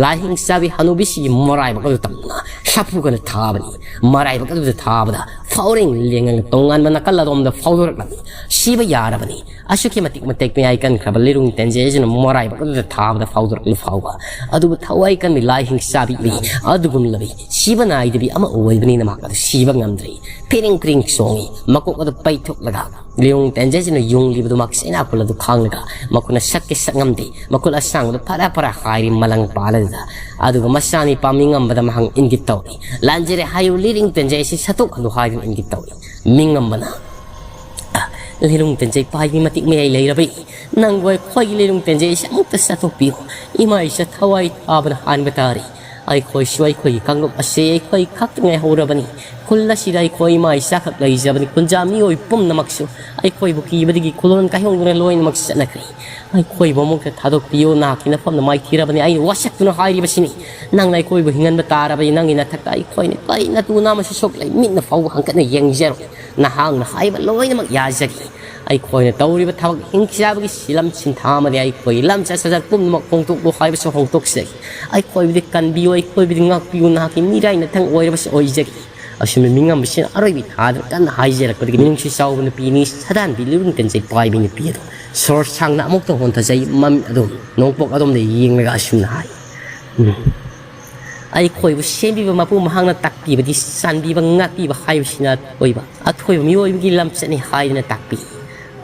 ꯂꯥꯏꯍꯤꯡ ꯆꯥꯕꯤ ꯍꯅꯨꯕꯤꯁꯤꯒꯤ ꯃꯔꯥꯏꯕꯛ ꯑꯗꯨ ꯇꯝꯗꯨꯅ ꯁꯥꯐꯨ ꯀꯟꯅ ꯊꯥꯕꯅꯤ꯫ ꯃꯔꯥꯏꯕꯛ ꯑꯗꯨꯗ ꯊꯥꯕꯗ ꯐꯥꯎꯔꯦꯡ ꯂꯦꯡꯉꯒ ꯇꯣꯉꯥꯟꯕ ꯅꯥꯀꯜ ꯑꯗꯣꯝꯗ ꯐꯥꯎꯗꯣꯔꯛꯂꯝꯃꯤ꯫ ꯁꯤꯕ ꯌꯥꯔꯕꯅꯤ꯫ ꯑꯁꯨꯛꯀꯤ ꯃꯇꯤꯛ ꯃꯇꯦꯛ ꯃꯌꯥꯏ ꯀꯟꯈ꯭ꯔꯕ ꯂꯤꯔꯨꯡ ꯇꯦꯟꯖꯩ ꯑꯁꯤꯅ ꯃꯔꯥꯏꯕꯛ ꯑꯗꯨꯗ ꯊꯥꯕꯗ ꯐꯥꯎꯗꯣꯔꯛꯂꯤ ꯐꯥꯎꯕ꯫ ꯑꯗꯨꯕꯨ ꯊꯋꯥꯏ ꯀꯟꯕꯤ ꯂꯥꯏꯍꯤꯡ ꯆꯥꯕꯤ ꯑꯗꯨꯒꯨꯝꯂꯕꯤ ꯁꯤꯕ ꯅꯥꯏꯗꯕꯤ ꯑꯃ ꯑꯣꯏꯕꯅꯤꯅ ꯃꯍꯥꯛ ꯑꯗꯨ ꯁꯤꯕ ꯉꯝꯗ꯭ꯔꯤ꯫ ꯐꯤꯔꯤꯡ ꯐꯤꯔꯤꯡ ꯆꯣꯡꯉꯤ꯫ ꯃꯀꯣꯛ ꯑꯗꯨ ꯄꯩꯊꯣꯛꯂꯒ ꯂꯤꯔꯨꯡ ꯇꯦꯟꯖꯩꯁꯤꯅ ꯌꯨꯡꯂꯤꯕꯗꯨ ꯃꯍꯥꯛ ꯆꯩꯅꯥ ꯈꯨꯜ ꯑꯗꯨ ꯈꯥꯡꯂꯒ ꯃꯈꯨꯠꯅ ꯁꯠꯀꯦ ꯁꯠ ꯉꯝꯗꯦ꯫ ꯃꯈꯨꯠ ꯑꯁꯥꯡꯕꯗꯨ ꯐꯔꯥ ꯐꯔꯥ ꯍꯥꯏꯔꯤ ꯃꯂꯪ ꯄꯥꯜꯂꯗꯨꯗ꯫ ꯑꯗꯨꯒ ꯃꯆꯥꯅꯤꯄꯥ ꯃꯤꯉꯝꯕꯗ ꯃꯍꯥꯛ ꯏꯪꯒꯤꯠ ꯇꯧꯔꯤ꯫ "ꯂꯥꯟꯖꯔꯦ ꯍꯥꯏꯌꯨ, ꯂꯤꯔꯨꯡ ꯇꯦꯟꯖꯩ ꯑꯁꯤ ꯁꯠꯇꯣꯛꯍꯜꯂꯨ" ꯍꯥꯏꯗꯨꯅ ꯏꯪꯒꯤꯠ ꯇꯧꯔꯤ꯫ ꯃꯤꯉꯝꯕꯅ, "ꯑ, ꯂꯤꯔꯨꯡ ꯇꯦꯟꯖꯩ ꯄꯥꯏꯕꯤ ꯃꯇꯤꯛ ꯃꯌꯥꯏ ꯂꯩꯔꯕꯤ꯫ ꯅꯪꯕꯨ ꯑꯩꯈꯣꯏꯒꯤ ꯂꯤꯔꯨꯡ ꯇꯦꯟꯖꯩ ꯑꯁꯤ ꯑꯃꯨꯛꯇ ꯁꯠꯇꯣꯛꯄꯤꯌꯨ꯫ ꯏꯃꯥ ꯏꯆꯥ ꯊꯋꯥꯏ ꯊꯥꯕꯅ ꯍꯥꯟꯕ ꯇꯥꯔꯤ꯫ ꯑꯩꯈꯣꯏꯁꯨ ꯑꯩꯈꯣꯏꯒꯤ ꯀꯥꯡꯂꯨꯞ ꯑꯁꯤ ꯑꯩꯈꯣꯏ ꯈꯛꯇ ꯉꯥꯏꯍꯧꯔꯕꯅꯤ꯫ ꯈꯨꯜ ꯑꯁꯤꯗ ꯑꯩꯈꯣꯏ ꯏꯃꯥ ꯏꯆꯥꯈꯛ ꯂꯩꯖꯕꯅꯤ꯫ ꯈꯨꯟꯖꯥ ꯃꯤꯑꯣꯏ ꯄꯨꯝꯅꯃꯛꯁꯨ ꯑꯩꯈꯣꯏꯕꯨ ꯀꯤꯕꯗꯒꯤ ꯈꯨꯂꯣꯟ ꯀꯥꯏꯍꯣꯡꯗꯨꯅ ꯂꯣꯏꯅꯃꯛ ꯆꯠꯅꯈ꯭ꯔꯦ꯫ ꯑꯩꯈꯣꯏꯕꯨ ꯑꯃꯨꯛꯇ ꯊꯥꯗꯣꯛꯄꯤꯌꯨ, ꯅꯍꯥꯛꯀꯤ ꯅꯐꯝꯗ ꯃꯥꯏꯊꯤꯔꯕꯅꯤ꯫ ꯑꯩꯅ ꯋꯥꯁꯛꯇꯨꯅ ꯍꯥꯏꯔꯤꯕꯁꯤꯅꯤ, ꯅꯪꯅ ꯑꯩꯈꯣꯏꯕꯨ ꯍꯤꯡꯍꯟꯕ ꯇꯥꯔꯕꯗꯤ ꯅꯪꯒꯤ ꯅꯊꯛꯇ ꯑꯩꯈꯣꯏꯅ ꯀꯔꯤ ꯅꯇꯨ ꯅꯥꯝꯃꯁꯨ ꯁꯣꯛꯂꯣꯏ, ꯃꯤꯠꯅ ꯐꯥꯎꯕ ꯍꯪꯀꯠꯅ ꯌꯦꯡꯖꯔꯣꯏ꯫ ꯅꯍꯥꯛꯅ ꯍꯥꯏꯕ ꯂꯣꯏꯅꯃꯛ ꯌꯥꯖꯔꯤ꯫ ꯑꯩꯈꯣꯏꯅ ꯇꯧꯔꯤꯕ ꯊꯕꯛ ꯍꯤꯡꯆꯥꯕꯒꯤ ꯁꯤꯂꯝ ꯁꯤꯟꯊꯥ ꯑꯃꯗꯤ ꯑꯩꯈꯣꯏꯒꯤ ꯂꯝꯆꯠ ꯁꯥꯖꯠ ꯄꯨꯝꯅꯃꯛ ꯍꯣꯡꯗꯣꯛꯂꯣ ꯍꯥꯏꯕꯁꯨ ꯍꯣꯡꯗꯣꯛꯆꯩ꯫ ꯑꯩꯈꯣꯏꯕꯨꯗꯤ ꯀꯟꯕꯤꯌꯨ, ꯑꯩꯈꯣꯏꯕꯨꯗꯤ ꯉꯥꯛꯄꯤꯌꯨ, ꯅꯍꯥꯛꯀꯤ ꯃꯤꯔꯥꯏ ꯅꯊꯪ ꯑꯣꯏꯔꯕꯁꯨ ꯑꯣꯏꯖꯒꯦ꯫ ꯑꯁꯨꯝꯅ ꯃꯤꯉꯝꯕꯁꯤꯅ ꯑꯔꯣꯏꯕꯤ ꯊꯥꯗ ꯀꯟꯅ ꯍꯥꯏꯖꯔꯛꯄꯗꯒꯤ ꯃꯤꯅꯨꯡꯁꯤ ꯆꯥꯎꯕ ꯅꯨꯄꯤꯅꯤ, ꯁꯗꯥꯟꯕꯤ ꯂꯤꯔꯨꯡ ꯇꯦꯟꯖꯩ ꯄꯥꯏꯕꯤ ꯅꯨꯄꯤ ꯑꯗꯣ ꯁꯣꯔ ꯁꯥꯡꯅ ꯑꯃꯨꯛꯇ ꯍꯣꯟꯊꯖꯩ꯫ ꯃꯃꯤꯠ ꯑꯗꯨꯝ ꯅꯣꯡꯄꯣꯛ ꯑꯗꯣꯝꯗ ꯌꯦꯡꯂꯒ ꯑꯁꯨꯝꯅ ꯍꯥꯏ, "ꯎꯝ, ꯑꯩꯈꯣꯏꯕꯨ ꯁꯦꯝꯕꯤꯕ ꯃꯄꯨ ꯃꯍꯥꯛꯅ ꯇꯥꯛꯄꯤꯕꯗꯤ ꯆꯥꯟꯕꯤꯕ ꯉꯥꯛꯄꯤꯕ ꯍꯥꯏꯕꯁꯤꯅ ꯑꯊꯣꯏꯕ, ꯑꯊꯣꯏꯕ ꯃꯤꯑꯣꯏꯕꯒꯤ ꯂꯝꯆꯠꯅꯤ ꯍꯥꯏꯗꯨꯅ ꯇꯥꯛꯄꯤ꯫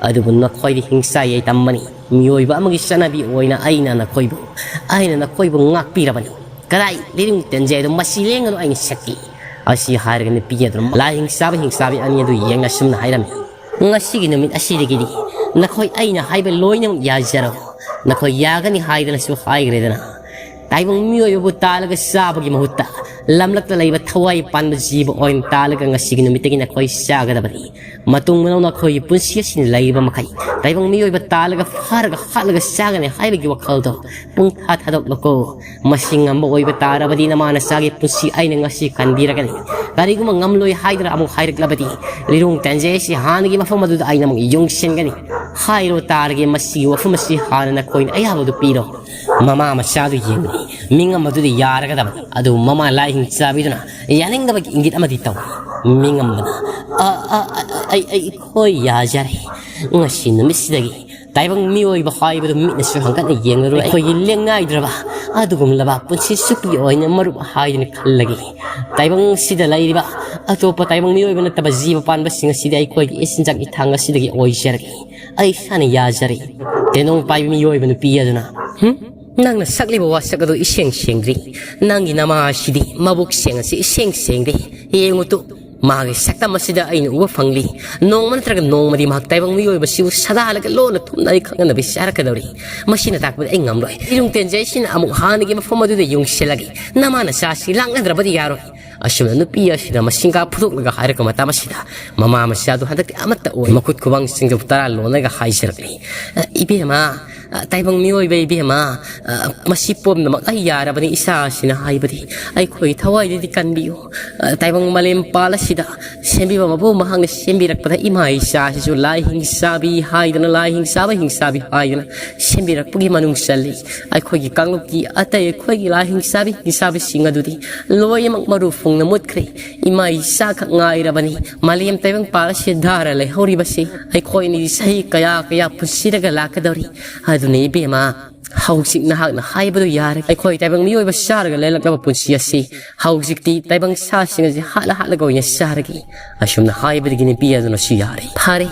ꯑꯗꯨꯕꯨ ꯅꯈꯣꯏꯗꯤ ꯍꯤꯡꯆꯥꯏ ꯌꯥꯏ ꯇꯝꯕꯅꯤ꯫ ꯃꯤꯑꯣꯏꯕ ꯑꯃꯒꯤ ꯆꯠꯅꯕꯤ ꯑꯣꯏꯅ ꯑꯩꯅ ꯅꯈꯣꯏꯕꯨ, ꯑꯩꯅ ꯅꯈꯣꯏꯕꯨ ꯉꯥꯛꯄꯤꯔꯕꯅꯤ꯫ ꯀꯗꯥꯏ ꯂꯤꯔꯨꯡ ꯇꯦꯟꯖꯩ ꯑꯗꯣ ꯃꯁꯤ ꯂꯦꯡꯒꯅꯨ ꯑꯩꯅ ꯁꯛꯀꯤ"꯫ ꯑꯁꯤ ꯍꯥꯏꯔꯒ ꯅꯨꯄꯤ ꯑꯗꯨ ꯂꯥꯏ ꯍꯤꯡꯆꯥꯕ ꯍꯤꯡꯆꯥꯕꯤ ꯑꯅꯤ ꯑꯗꯨ ꯌꯦꯡꯅ ꯑꯁꯨꯝꯅ ꯍꯥꯏꯔꯝꯃꯤ, "ꯉꯁꯤꯒꯤ ꯅꯨꯃꯤꯠ ꯑꯁꯤꯗꯒꯤꯗꯤ ꯅꯈꯣꯏ ꯑꯩꯅ ꯍꯥꯏꯕ ꯂꯣꯏꯅꯃꯛ ꯌꯥꯖꯔꯣ꯫ ꯅꯈꯣꯏ ꯌꯥꯒꯅꯤ ꯍꯥꯏꯗꯅꯁꯨ ꯍꯥꯏꯈ꯭ꯔꯦꯗꯅ꯫ ꯇꯥꯏꯕꯪ ꯃꯤꯑꯣꯏꯕꯕꯨ ꯇꯥꯜꯂꯒ ꯆꯥꯕꯒꯤ ꯃꯍꯨꯠꯇ ꯂꯝꯂꯛꯇ ꯂꯩꯕ ꯊꯋꯥꯏ ꯄꯥꯟꯕ ꯖꯤꯕ ꯑꯣꯏꯅ ꯇꯥꯜꯂꯒ ꯉꯁꯤꯒꯤ ꯅꯨꯃꯤꯠꯇꯒꯤ ꯅꯈꯣꯏ ꯆꯥꯒꯗꯕꯅꯤ꯫ ꯃꯇꯨꯡ ꯃꯅꯥꯎ ꯅꯈꯣꯏꯒꯤ ꯄꯨꯟꯁꯤ ꯑꯁꯤꯅ ꯂꯩꯔꯤꯕ ꯃꯈꯩ ꯇꯥꯏꯕꯪ ꯃꯤꯑꯣꯏꯕ ꯇꯥꯜꯂꯒ ꯐꯥꯔꯒ ꯍꯥꯠꯂꯒ ꯆꯥꯒꯅꯤ ꯍꯥꯏꯕꯒꯤ ꯋꯥꯈꯜꯗꯣ ꯄꯨꯡꯊꯥ ꯊꯥꯗꯣꯛꯂꯣꯀꯣ꯫ ꯃꯁꯤ ꯉꯝꯕ ꯑꯣꯏꯕ ꯇꯥꯔꯕꯗꯤ ꯅꯃꯥ ꯅꯆꯥꯒꯤ ꯄꯨꯟꯁꯤ ꯑꯩꯅ ꯉꯁꯤ ꯀꯟꯕꯤꯔꯒꯅꯤ꯫ ꯀꯔꯤꯒꯨꯝꯕ ꯉꯝꯂꯣꯏ ꯍꯥꯏꯗꯨꯅ ꯑꯃꯨꯛ ꯍꯥꯏꯔꯛꯂꯕꯗꯤ ꯂꯤꯔꯣꯡ ꯇꯦꯟꯖꯩ ꯑꯁꯤ ꯍꯥꯟꯅꯒꯤ ꯃꯐꯝ ꯑꯗꯨꯗ ꯑꯩꯅ ꯑꯃꯨꯛ ꯌꯨꯡꯁꯤꯟꯒꯅꯤ꯫ ꯍꯥꯏꯔꯣ ꯇꯥꯔꯒꯦ, ꯃꯁꯤꯒꯤ ꯋꯥꯐꯝ ꯑꯁꯤ ꯍꯥꯟꯅ ꯅꯈꯣꯏꯅ ꯑꯌꯥꯕꯗꯨ ꯄꯤꯔꯣ"꯫ ꯃꯃꯥ ꯃꯆꯥꯗꯨ ꯌꯦꯡꯂꯤ꯫ ꯃꯤꯉꯝ ꯑꯗꯨꯗꯤ ꯌꯥꯔꯒꯗꯕꯅꯤ꯫ ꯑꯗꯨꯕꯨ ꯃꯃꯥ ꯂꯥꯏꯍꯤꯡ ꯆꯥꯕꯤꯗꯨꯅ ꯌꯥꯅꯤꯡꯗꯕꯒꯤ ꯏꯪꯒꯤꯠ ꯑꯃꯗꯤ ꯇꯧꯏ꯫ ꯃꯤꯉꯝꯕꯅ, "ꯑ, ꯑ, ꯑ, ꯑꯩ, ꯑꯩꯈꯣꯏ ꯌꯥꯖꯔꯦ꯫ ꯉꯁꯤ ꯅꯨꯃꯤꯠꯁꯤꯗꯒꯤ ꯇꯥꯏꯕꯪ ꯃꯤꯑꯣꯏꯕ ꯍꯥꯏꯕꯗꯨ ꯃꯤꯠꯅꯁꯨ ꯍꯪꯒꯠꯅ ꯌꯦꯡꯂꯔꯣꯏ꯫ ꯑꯩꯈꯣꯏꯒꯤ ꯂꯦꯡꯅꯥꯏꯗ꯭ꯔꯕ ꯑꯗꯨꯒꯨꯝꯂꯕ ꯄꯨꯟꯁꯤ ꯆꯨꯞꯄꯤ ꯑꯣꯏꯅ ꯃꯔꯨꯞ ꯍꯥꯏꯗꯨꯅ ꯈꯜꯂꯒꯦ꯫ ꯇꯥꯏꯕꯪꯁꯤꯗ ꯂꯩꯔꯤꯕ ꯑꯇꯣꯞꯄ ꯇꯥꯏꯕꯪ ꯃꯤꯑꯣꯏꯕ ꯅꯠꯇꯕ ꯖꯤꯕ ꯄꯥꯟꯕꯁꯤꯡ ꯑꯁꯤꯗꯤ ꯑꯩꯈꯣꯏꯒꯤ ꯏꯆꯤꯟꯖꯥꯛ ꯏꯊꯥꯡ ꯑꯁꯤꯗꯒꯤ ꯑꯣꯏꯖꯔꯒꯦ꯫ ꯑꯩ ꯏꯁꯥꯅ ꯌꯥꯖꯔꯦ"꯫ ꯇꯦꯅꯣꯡ ꯄꯥꯏꯕꯤ ꯃꯤꯑꯣꯏꯕ ꯅꯨꯄꯤ ꯑꯗꯨꯅ, "ꯍꯨꯝ? ꯅꯪꯅ ꯁꯛꯂꯤꯕ ꯋꯥꯁꯛ ꯑꯗꯨ ꯏꯁꯦꯡ ꯁꯦꯡꯗ꯭ꯔꯤ꯫ ꯅꯪꯒꯤ ꯅꯃꯥ ꯑꯁꯤꯗꯤ ꯃꯕꯨꯛ ꯁꯦꯡ ꯑꯁꯤ ꯏꯁꯦꯡ ꯁꯦꯡꯗꯦ꯫ ꯌꯦꯡꯉꯨ ꯇꯨ, ꯃꯥꯒꯤ ꯁꯛꯇꯝ ꯑꯁꯤꯗ ꯑꯩꯅ ꯎꯕ ꯐꯪꯂꯤ꯫ ꯅꯣꯡꯃ ꯅꯠꯇ꯭ꯔꯒ ꯅꯣꯡꯃꯗꯤ ꯃꯍꯥꯛ ꯇꯥꯏꯕꯪ ꯃꯤꯑꯣꯏꯕꯁꯤꯕꯨ ꯁꯗꯥꯜꯂꯒ ꯂꯣꯟꯅ ꯊꯨꯝꯅ ꯑꯩ ꯈꯪꯅꯅꯕ ꯆꯥꯔꯛꯀꯗꯧꯔꯤ꯫ ꯃꯁꯤꯅ ꯇꯥꯛꯄꯗꯤ ꯑꯩ ꯉꯝꯂꯣꯏ꯫ ꯏꯔꯨꯡ ꯇꯦꯟꯖꯩꯁꯤꯅ ꯑꯃꯨꯛ ꯍꯥꯟꯅꯒꯤ ꯃꯐꯝ ꯑꯗꯨꯗ ꯌꯨꯡꯁꯤꯜꯂꯒꯦ꯫ ꯅꯃꯥ ꯅꯆꯥꯁꯤ ꯂꯥꯛꯅꯗ꯭ꯔꯕꯗꯤ ꯌꯥꯔꯣꯏ"꯫ ꯑꯁꯨꯝꯅ ꯅꯨꯄꯤ ꯑꯁꯤꯅ ꯃꯁꯤꯡꯒ ꯐꯨꯗꯣꯛꯂꯒ ꯍꯥꯏꯔꯛꯄ ꯃꯇꯝ ꯑꯁꯤꯗ, ꯃꯃꯥ ꯃꯆꯥꯗꯨ ꯍꯟꯗꯛꯇꯤ ꯑꯃꯠꯇ ꯑꯣꯏ ꯃꯈꯨꯠ ꯈꯨꯕꯥꯡꯁꯤꯡꯗꯨ ꯇꯔꯥ ꯂꯣꯟꯂꯒ ꯍꯥꯏꯖꯔꯛꯂꯤ, "ꯑ, ꯏꯕꯦꯝꯃ, ꯑ, ꯇꯥꯏꯕꯪ ꯃꯤꯑꯣꯏꯕ ꯏꯕꯦꯝꯃ, ꯑ, ꯃꯁꯤ ꯄꯨꯝꯅꯃꯛ ꯑꯩ ꯌꯥꯔꯕꯅꯤ, ꯏꯆꯥ ꯑꯁꯤꯅ ꯍꯥꯏꯕꯗꯤ ꯑꯩꯈꯣꯏ ꯊꯋꯥꯏꯗꯗꯤ ꯀꯟꯕꯤꯌꯨ꯫ ꯑ, ꯇꯥꯏꯕꯪ ꯃꯥꯂꯦꯝ ꯄꯥꯜ ꯑꯁꯤꯗ ꯁꯦꯝꯕꯤꯕ ꯃꯄꯨ ꯃꯍꯥꯛꯅ ꯁꯦꯝꯕꯤꯔꯛꯄꯗ ꯏꯃꯥ ꯏꯆꯥ ꯑꯁꯤꯁꯨ ꯂꯥꯏ ꯍꯤꯡꯆꯥꯕꯤ ꯍꯥꯏꯗꯅ, ꯂꯥꯏ ꯍꯤꯡꯆꯥꯕ ꯍꯤꯡꯆꯥꯕꯤ ꯍꯥꯏꯗꯅ ꯁꯦꯝꯕꯤꯔꯛꯄꯒꯤ ꯃꯅꯨꯡ ꯆꯜꯂꯤ꯫ ꯑꯩꯈꯣꯏꯒꯤ ꯀꯥꯡꯂꯨꯞꯀꯤ ꯑꯇꯩ ꯑꯩꯈꯣꯏꯒꯤ ꯂꯥꯏ ꯍꯤꯡꯆꯥꯕꯤ ꯍꯤꯡꯆꯥꯕꯤꯁꯤꯡ ꯑꯗꯨꯗꯤ ꯂꯣꯏꯅꯃꯛ ꯃꯔꯨ ꯐꯨꯡꯅ ꯃꯨꯠꯈ꯭ꯔꯦ꯫ ꯏꯃꯥ ꯏꯆꯥꯈꯛ ꯉꯥꯏꯔꯕꯅꯤ꯫ ꯃꯥꯂꯦꯝ ꯇꯥꯏꯕꯪ ꯄꯥꯜ ꯑꯁꯤꯗ ꯙꯥꯔ ꯂꯩꯍꯧꯔꯤꯕꯁꯤ꯫ ꯑꯩꯈꯣꯏꯅꯗꯤ ꯆꯍꯤ ꯀꯌꯥ ꯀꯌꯥ ꯄꯨꯟꯁꯤꯔꯒ ꯂꯥꯛꯀꯗꯧꯔꯤ꯫ ꯑꯗꯨꯅ ꯏꯕꯦꯝꯃ, ꯍꯧꯖꯤꯛ ꯅꯍꯥꯛꯅ ꯍꯥꯏꯕꯗꯨ ꯌꯥꯔꯦ꯫ ꯑꯩꯈꯣꯏ ꯇꯥꯏꯕꯪ ꯃꯤꯑꯣꯏꯕ ꯆꯥꯔꯒ ꯂꯦꯜꯂꯛꯂꯕ ꯄꯨꯟꯁꯤ ꯑꯁꯤ ꯍꯧꯖꯤꯛꯇꯤ ꯇꯥꯏꯕꯪ ꯁꯥꯁꯤꯡ ꯑꯁꯤ ꯍꯥꯠꯂ ꯍꯥꯠꯂꯒ ꯑꯣꯏꯅ ꯆꯥꯔꯒꯦ꯫" ꯑꯁꯨꯝꯅ ꯍꯥꯏꯕꯗꯒꯤ ꯅꯨꯄꯤ ꯑꯗꯨꯅꯁꯨ ꯌꯥꯔꯦ꯫ "ꯐꯔꯦ,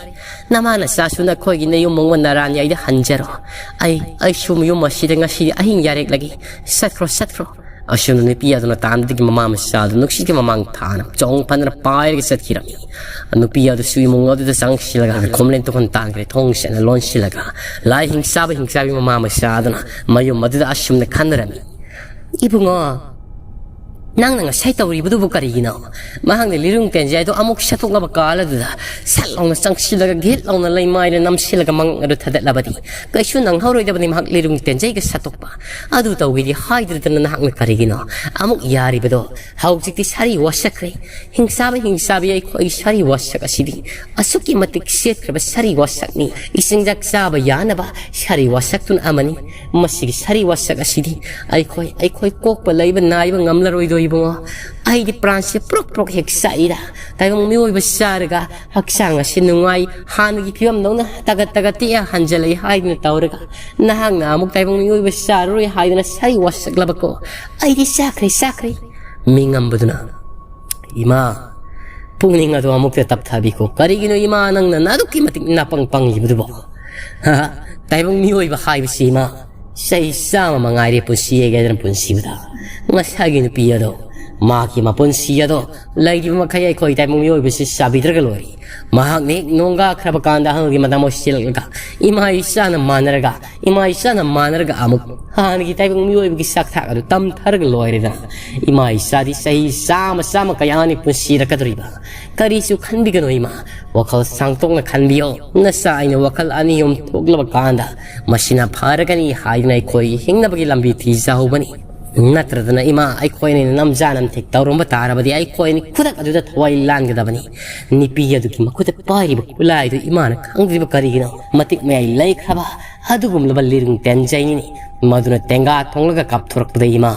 ꯅꯃꯥ ꯅꯆꯥꯁꯨ ꯅꯈꯣꯏꯒꯤ ꯅꯌꯨꯝ ꯃꯣꯡꯕ ꯅꯔꯥꯟꯌꯥꯏꯗ ꯍꯟꯖꯔꯣ꯫ ꯑꯩ, ꯑꯩꯁꯨ ꯌꯨꯝ ꯑꯁꯤꯗ ꯉꯁꯤꯗꯤ ꯑꯍꯤꯡ ꯌꯥꯔꯦꯛꯂꯒꯦ꯫ ꯆꯠꯈ꯭ꯔꯣ, ꯆꯠꯈ꯭ꯔꯣ꯫" ꯑꯁꯨꯝꯅ ꯅꯨꯄꯤ ꯑꯗꯨꯅ ꯇꯥꯟꯗꯒꯤ ꯃꯃꯥ ꯃꯆꯥꯗꯨ ꯅꯨꯡꯁꯤꯠꯀꯤ ꯃꯃꯥꯡ ꯊꯥꯅ ꯆꯣꯡ ꯐꯟꯗꯅ ꯄꯥꯏꯔꯒ ꯆꯠꯈꯤꯔꯝꯃꯤ꯫ ꯅꯨꯄꯤ ꯑꯗꯨꯁꯨ ꯏꯃꯨꯡ ꯑꯗꯨꯗ ꯆꯪꯁꯤꯜꯂꯒ ꯈꯣꯝꯂꯦꯟ ꯇꯨꯐꯝ ꯇꯥꯟꯈ꯭ꯔꯦ꯫ ꯊꯣꯡ ꯁꯦꯡꯅ ꯂꯣꯟꯁꯤꯜꯂꯒ ꯂꯥꯏ ꯍꯤꯡꯆꯥꯕ ꯍꯤꯡꯆꯥꯕꯤ ꯃꯃꯥ ꯃꯆꯥ ꯑꯗꯨꯅ ꯃꯌꯨꯝ ꯑꯗꯨꯗ ꯑꯁꯨꯝꯅ ꯈꯟꯅꯔꯝꯃꯤ, "ꯏꯕꯨꯡꯉꯣ, ꯅꯪꯅ ꯉꯁꯥꯏ ꯇꯧꯔꯤꯕꯗꯨꯕꯨ ꯀꯔꯤꯒꯤꯅꯣ?" ꯃꯍꯥꯛꯅ ꯂꯤꯔꯨꯡ ꯇꯦꯟꯖꯩꯗꯣ ꯑꯃꯨꯛ ꯁꯠꯇꯣꯛꯂꯕ ꯀꯥꯜ ꯑꯗꯨꯗ ꯁꯠ ꯂꯥꯎꯅ ꯆꯪꯁꯤꯜꯂꯒ ꯒꯤꯠ ꯂꯥꯎꯅ ꯂꯩꯃꯥꯏꯗ ꯅꯝꯁꯤꯜꯂꯒ ꯃꯉꯛ ꯑꯗꯨ ꯊꯥꯗꯠꯂꯕꯗꯤ ꯀꯩꯁꯨ ꯅꯪꯍꯧꯔꯣꯏꯗꯕꯅꯤ꯫ ꯃꯍꯥꯛ ꯂꯤꯔꯨꯡ ꯇꯦꯟꯖꯩꯒ ꯁꯠꯇꯣꯛꯄ ꯑꯗꯨ ꯇꯧꯒꯦꯗꯤ ꯍꯥꯏꯗ꯭ꯔꯗꯅ ꯅꯍꯥꯛꯅ ꯀꯔꯤꯒꯤꯅꯣ ꯑꯃꯨꯛ ꯌꯥꯔꯤꯕꯗꯣ? ꯍꯧꯖꯤꯛꯇꯤ ꯁꯥꯔꯤ ꯋꯥꯁꯛꯈ꯭ꯔꯦ꯫ ꯍꯤꯡꯆꯥꯕ ꯍꯤꯡꯆꯥꯕꯤ ꯑꯩꯈꯣꯏꯒꯤ ꯁꯥꯔꯤ ꯋꯥꯁꯛ ꯑꯁꯤꯗꯤ ꯑꯁꯨꯛꯀꯤ ꯃꯇꯤꯛ ꯁꯦꯠꯈ꯭ꯔꯕ ꯁꯥꯔꯤ ꯋꯥꯁꯛꯅꯤ꯫ ꯏꯆꯤꯟꯖꯥꯛ ꯆꯥꯕ ꯌꯥꯅꯕ ꯁꯥꯔꯤ ꯋꯥꯁꯛꯇꯨꯅ ꯑꯃꯅꯤ꯫ ꯃꯁꯤꯒꯤ ꯁꯥꯔꯤ ꯋꯥꯁꯛ ꯑꯁꯤꯗꯤ ꯑꯩꯈꯣꯏ, ꯑꯩꯈꯣꯏ ꯀꯣꯛꯄ ꯂꯩꯕ ꯅꯥꯏꯕ ꯉꯝꯂꯔꯣꯏꯗꯣ ꯏꯕꯨꯡꯉꯣ꯫ ꯑꯩꯗꯤ ꯄ꯭ꯔꯥꯟꯁꯦ ꯄ꯭ꯔꯣꯛ ꯄ꯭ꯔꯣꯛ ꯍꯦꯛ ꯆꯥꯛꯏꯗ꯫ ꯇꯥꯏꯕꯪ ꯃꯤꯑꯣꯏꯕ ꯆꯥꯔꯒ ꯍꯛꯆꯥꯡ ꯑꯁꯤ ꯅꯨꯡꯉꯥꯏ, ꯍꯥꯟꯅꯒꯤ ꯐꯤꯕꯝꯗꯧꯅ ꯇꯒꯠ ꯇꯒꯠ ꯇꯦꯛꯑ ꯍꯟꯖꯤꯜꯂꯛꯏ ꯍꯥꯏꯗꯨꯅ ꯇꯧꯔꯒ, ꯅꯍꯥꯛꯅ ꯑꯃꯨꯛ ꯇꯥꯏꯕꯪ ꯃꯤꯑꯣꯏꯕ ꯆꯥꯔꯔꯣꯏ ꯍꯥꯏꯗꯨꯅ ꯁꯥꯔꯤ ꯋꯥꯁꯛꯂꯕꯀꯣ꯫ ꯑꯩꯗꯤ ꯆꯥꯈ꯭ꯔꯦ, ꯆꯥꯈ꯭ꯔꯦ꯫ ꯃꯤꯉꯝꯕꯗꯨꯅ, "ꯏꯃꯥ, ꯄꯨꯛꯅꯤꯡ ꯑꯗꯨ ꯑꯃꯨꯛꯇ ꯇꯞꯊꯕꯤꯈꯣ꯫ ꯀꯔꯤꯒꯤꯅꯣ ꯏꯃꯥ, ꯅꯪꯅ ꯑꯗꯨꯛꯀꯤ ꯃꯇꯤꯛ ꯅꯥꯄꯪ ꯄꯪꯉꯤꯕꯗꯨꯕꯣ? ꯍꯥ? ꯇꯥꯏꯕꯪ ꯃꯤꯑꯣꯏꯕ ꯍꯥꯏꯕꯁꯤ ꯏꯃꯥ, ꯆꯍꯤ ꯆꯥꯝꯃ ꯃꯉꯥꯏꯔꯦ ꯄꯨꯟꯁꯤ ꯌꯩꯒꯗꯅ ꯄꯨꯟꯁꯤꯕꯗ꯫ ꯉꯁꯥꯏꯒꯤ ꯅꯨꯄꯤ ꯑꯗꯣ ꯃꯍꯥꯛꯀꯤ ꯃꯄꯨꯟꯁꯤ ꯑꯗꯣ ꯂꯩꯔꯤꯕ ꯃꯈꯩ ꯑꯩꯈꯣꯏ ꯇꯥꯏꯕꯪ ꯃꯤꯑꯣꯏꯕꯁꯤ ꯆꯥꯕꯤꯗ꯭ꯔꯒ ꯂꯣꯏꯔꯦ꯫ ꯃꯍꯥꯛꯅ ꯍꯦꯛ ꯅꯣꯡꯒꯥꯈ꯭ꯔꯕ ꯀꯥꯟꯗ ꯑꯍꯜꯒꯤ ꯃꯇꯝ ꯑꯣꯏꯁꯤꯜꯂꯛꯂꯒ ꯏꯃꯥ ꯏꯆꯥꯅ ꯃꯥꯟꯅꯔꯒ, ꯏꯃꯥ ꯏꯆꯥꯅ ꯃꯥꯟꯅꯔꯒ ꯑꯃꯨꯛ ꯍꯥꯟꯅꯒꯤ ꯇꯥꯏꯕꯪ ꯃꯤꯑꯣꯏꯕꯒꯤ ꯆꯥꯛꯊꯥꯛ ꯑꯗꯨ ꯇꯝꯊꯔꯒ ꯂꯣꯏꯔꯦꯗꯅ꯫ ꯏꯃꯥ ꯏꯆꯥꯗꯤ ꯆꯍꯤ ꯆꯥꯝꯃ ꯆꯥꯝꯃ ꯀꯌꯥꯅꯤ ꯄꯨꯟꯁꯤꯔꯛꯀꯗꯧꯔꯤꯕ꯫ ꯀꯔꯤꯁꯨ ꯈꯟꯕꯤꯒꯅꯨ ꯏꯃꯥ, ꯋꯥꯈꯜ ꯁꯥꯡꯇꯣꯛꯅ ꯈꯟꯕꯤꯌꯣ꯫ ꯅꯆꯥ ꯑꯩꯅ ꯋꯥꯈꯜ ꯑꯅꯤ ꯑꯍꯨꯝ ꯊꯣꯛꯂꯕ ꯀꯥꯟꯗ ꯃꯁꯤꯅ ꯐꯔꯒꯅꯤ ꯍꯥꯏꯗꯨꯅ ꯑꯩꯈꯣꯏ ꯍꯤꯡꯅꯕꯒꯤ ꯂꯝꯕꯤ ꯊꯤꯖꯍꯧꯕꯅꯤ꯫ ꯅꯠꯇ꯭ꯔꯗꯅ ꯏꯃꯥ, ꯑꯩꯈꯣꯏꯅ ꯅꯝꯖꯥ ꯅꯝꯊꯦꯛ ꯇꯧꯔꯝꯕ ꯇꯥꯔꯕꯗꯤ ꯑꯩꯈꯣꯏꯅ ꯈꯨꯗꯛ ꯑꯗꯨꯗ ꯊꯋꯥꯏ ꯂꯥꯟꯒꯗꯕꯅꯤ꯫ ꯅꯨꯄꯤ ꯑꯗꯨꯒꯤ ꯃꯈꯨꯠꯇ ꯄꯥꯏꯔꯤꯕ ꯈꯨꯠꯂꯥꯏꯗꯨ ꯏꯃꯥꯅ ꯈꯪꯗ꯭ꯔꯤꯕ ꯀꯔꯤꯒꯤꯅꯣ? ꯃꯇꯤꯛ ꯃꯌꯥꯏ ꯂꯩꯈ꯭ꯔꯕ ꯑꯗꯨꯒꯨꯝꯂꯕ ꯂꯤꯔꯨꯡ ꯇꯦꯟꯖꯩꯅꯤꯅꯦ꯫ ꯃꯗꯨꯅ ꯇꯦꯡꯒꯥ ꯊꯣꯡꯂꯒ ꯀꯥꯞꯊꯣꯔꯛꯄꯗ ꯏꯃꯥ,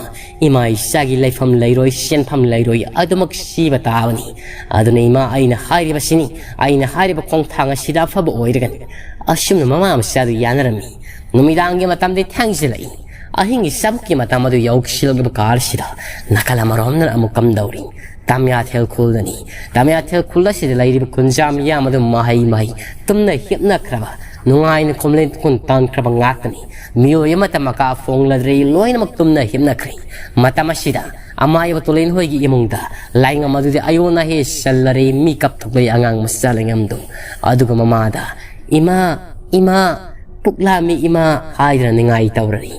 ꯏꯃꯥ ꯏꯆꯥꯒꯤ ꯂꯩꯐꯝ ꯂꯩꯔꯣꯏ, ꯆꯦꯟꯐꯝ ꯂꯩꯔꯣꯏ, ꯑꯗꯨꯃꯛ ꯁꯤꯕ ꯇꯥꯕꯅꯤ꯫ ꯑꯗꯨꯅ ꯏꯃꯥ, ꯑꯩꯅ ꯍꯥꯏꯔꯤꯕꯁꯤꯅꯤ, ꯑꯩꯅ ꯍꯥꯏꯔꯤꯕ ꯈꯣꯡꯊꯥꯡ ꯑꯁꯤꯗ ꯑꯐꯕ ꯑꯣꯏꯔꯒꯅꯤ꯫ ꯑꯁꯨꯝꯅ ꯃꯃꯥ ꯃꯆꯥꯗꯨ ꯌꯥꯅꯔꯝꯃꯤ꯫ ꯅꯨꯃꯤꯗꯥꯡꯒꯤ ꯃꯇꯝꯗꯤ ꯊꯦꯡꯖꯤꯜꯂꯛꯏ꯫ ꯑꯍꯤꯡꯒꯤ ꯆꯥꯕꯨꯛꯀꯤ ꯃꯇꯝ ꯑꯗꯨ ꯌꯧꯁꯤꯜꯂꯛꯂꯕ ꯀꯥꯜꯁꯤꯗ ꯅꯥꯀꯜ ꯑꯃꯔꯣꯝꯗꯅ ꯑꯃꯨꯛ ꯀꯝꯗꯧꯔꯤ? ꯇꯥꯃꯤꯌꯥꯊꯦꯜ ꯈꯨꯜꯗꯅꯤ꯫ ꯇꯥꯃꯤꯌꯥꯊꯦꯜ ꯈꯨꯜ ꯑꯁꯤꯗ ꯂꯩꯔꯤꯕ ꯈꯨꯟꯖꯥ ꯃꯤꯌꯥꯝ ꯑꯗꯨ ꯃꯍꯩ ꯃꯍꯩ ꯇꯨꯝꯅ ꯍꯤꯞꯅꯈ꯭ꯔꯕ, ꯅꯨꯡꯉꯥꯏꯅ ꯈꯣꯝꯂꯦꯟ ꯇꯨꯀꯨꯟ ꯇꯥꯟꯈ꯭ꯔꯕ ꯉꯥꯛꯇꯅꯤ꯫ ꯃꯤꯑꯣꯏ ꯑꯃꯠꯇ ꯃꯀꯥ ꯐꯣꯡꯂꯗ꯭ꯔꯦ, ꯂꯣꯏꯅꯃꯛ ꯇꯨꯝꯅ ꯍꯤꯞꯅꯈ꯭ꯔꯦ꯫ ꯃꯇꯝ ꯑꯁꯤꯗ ꯑꯃꯥꯏꯕ ꯇꯣꯂꯦꯟ ꯍꯣꯏꯒꯤ ꯏꯃꯨꯡꯗ ꯂꯥꯏꯉꯝ ꯑꯗꯨꯗꯤ ꯑꯌꯣꯟ ꯑꯍꯦ ꯆꯜꯂꯔꯦ, ꯃꯤ ꯀꯞꯊꯣꯛꯂꯦ ꯑꯉꯥꯡ ꯃꯆꯥ ꯂꯥꯏꯉꯝꯗꯣ꯫ ꯑꯗꯨꯒ ꯃꯃꯥꯗ, "ꯏꯃꯥ, ꯏꯃꯥ, ꯄꯨꯛꯂꯥꯝꯃꯤ ꯏꯃꯥ" ꯍꯥꯏꯗꯨꯅ ꯅꯤꯡꯉꯥꯏ ꯇꯧꯔꯔꯤ꯫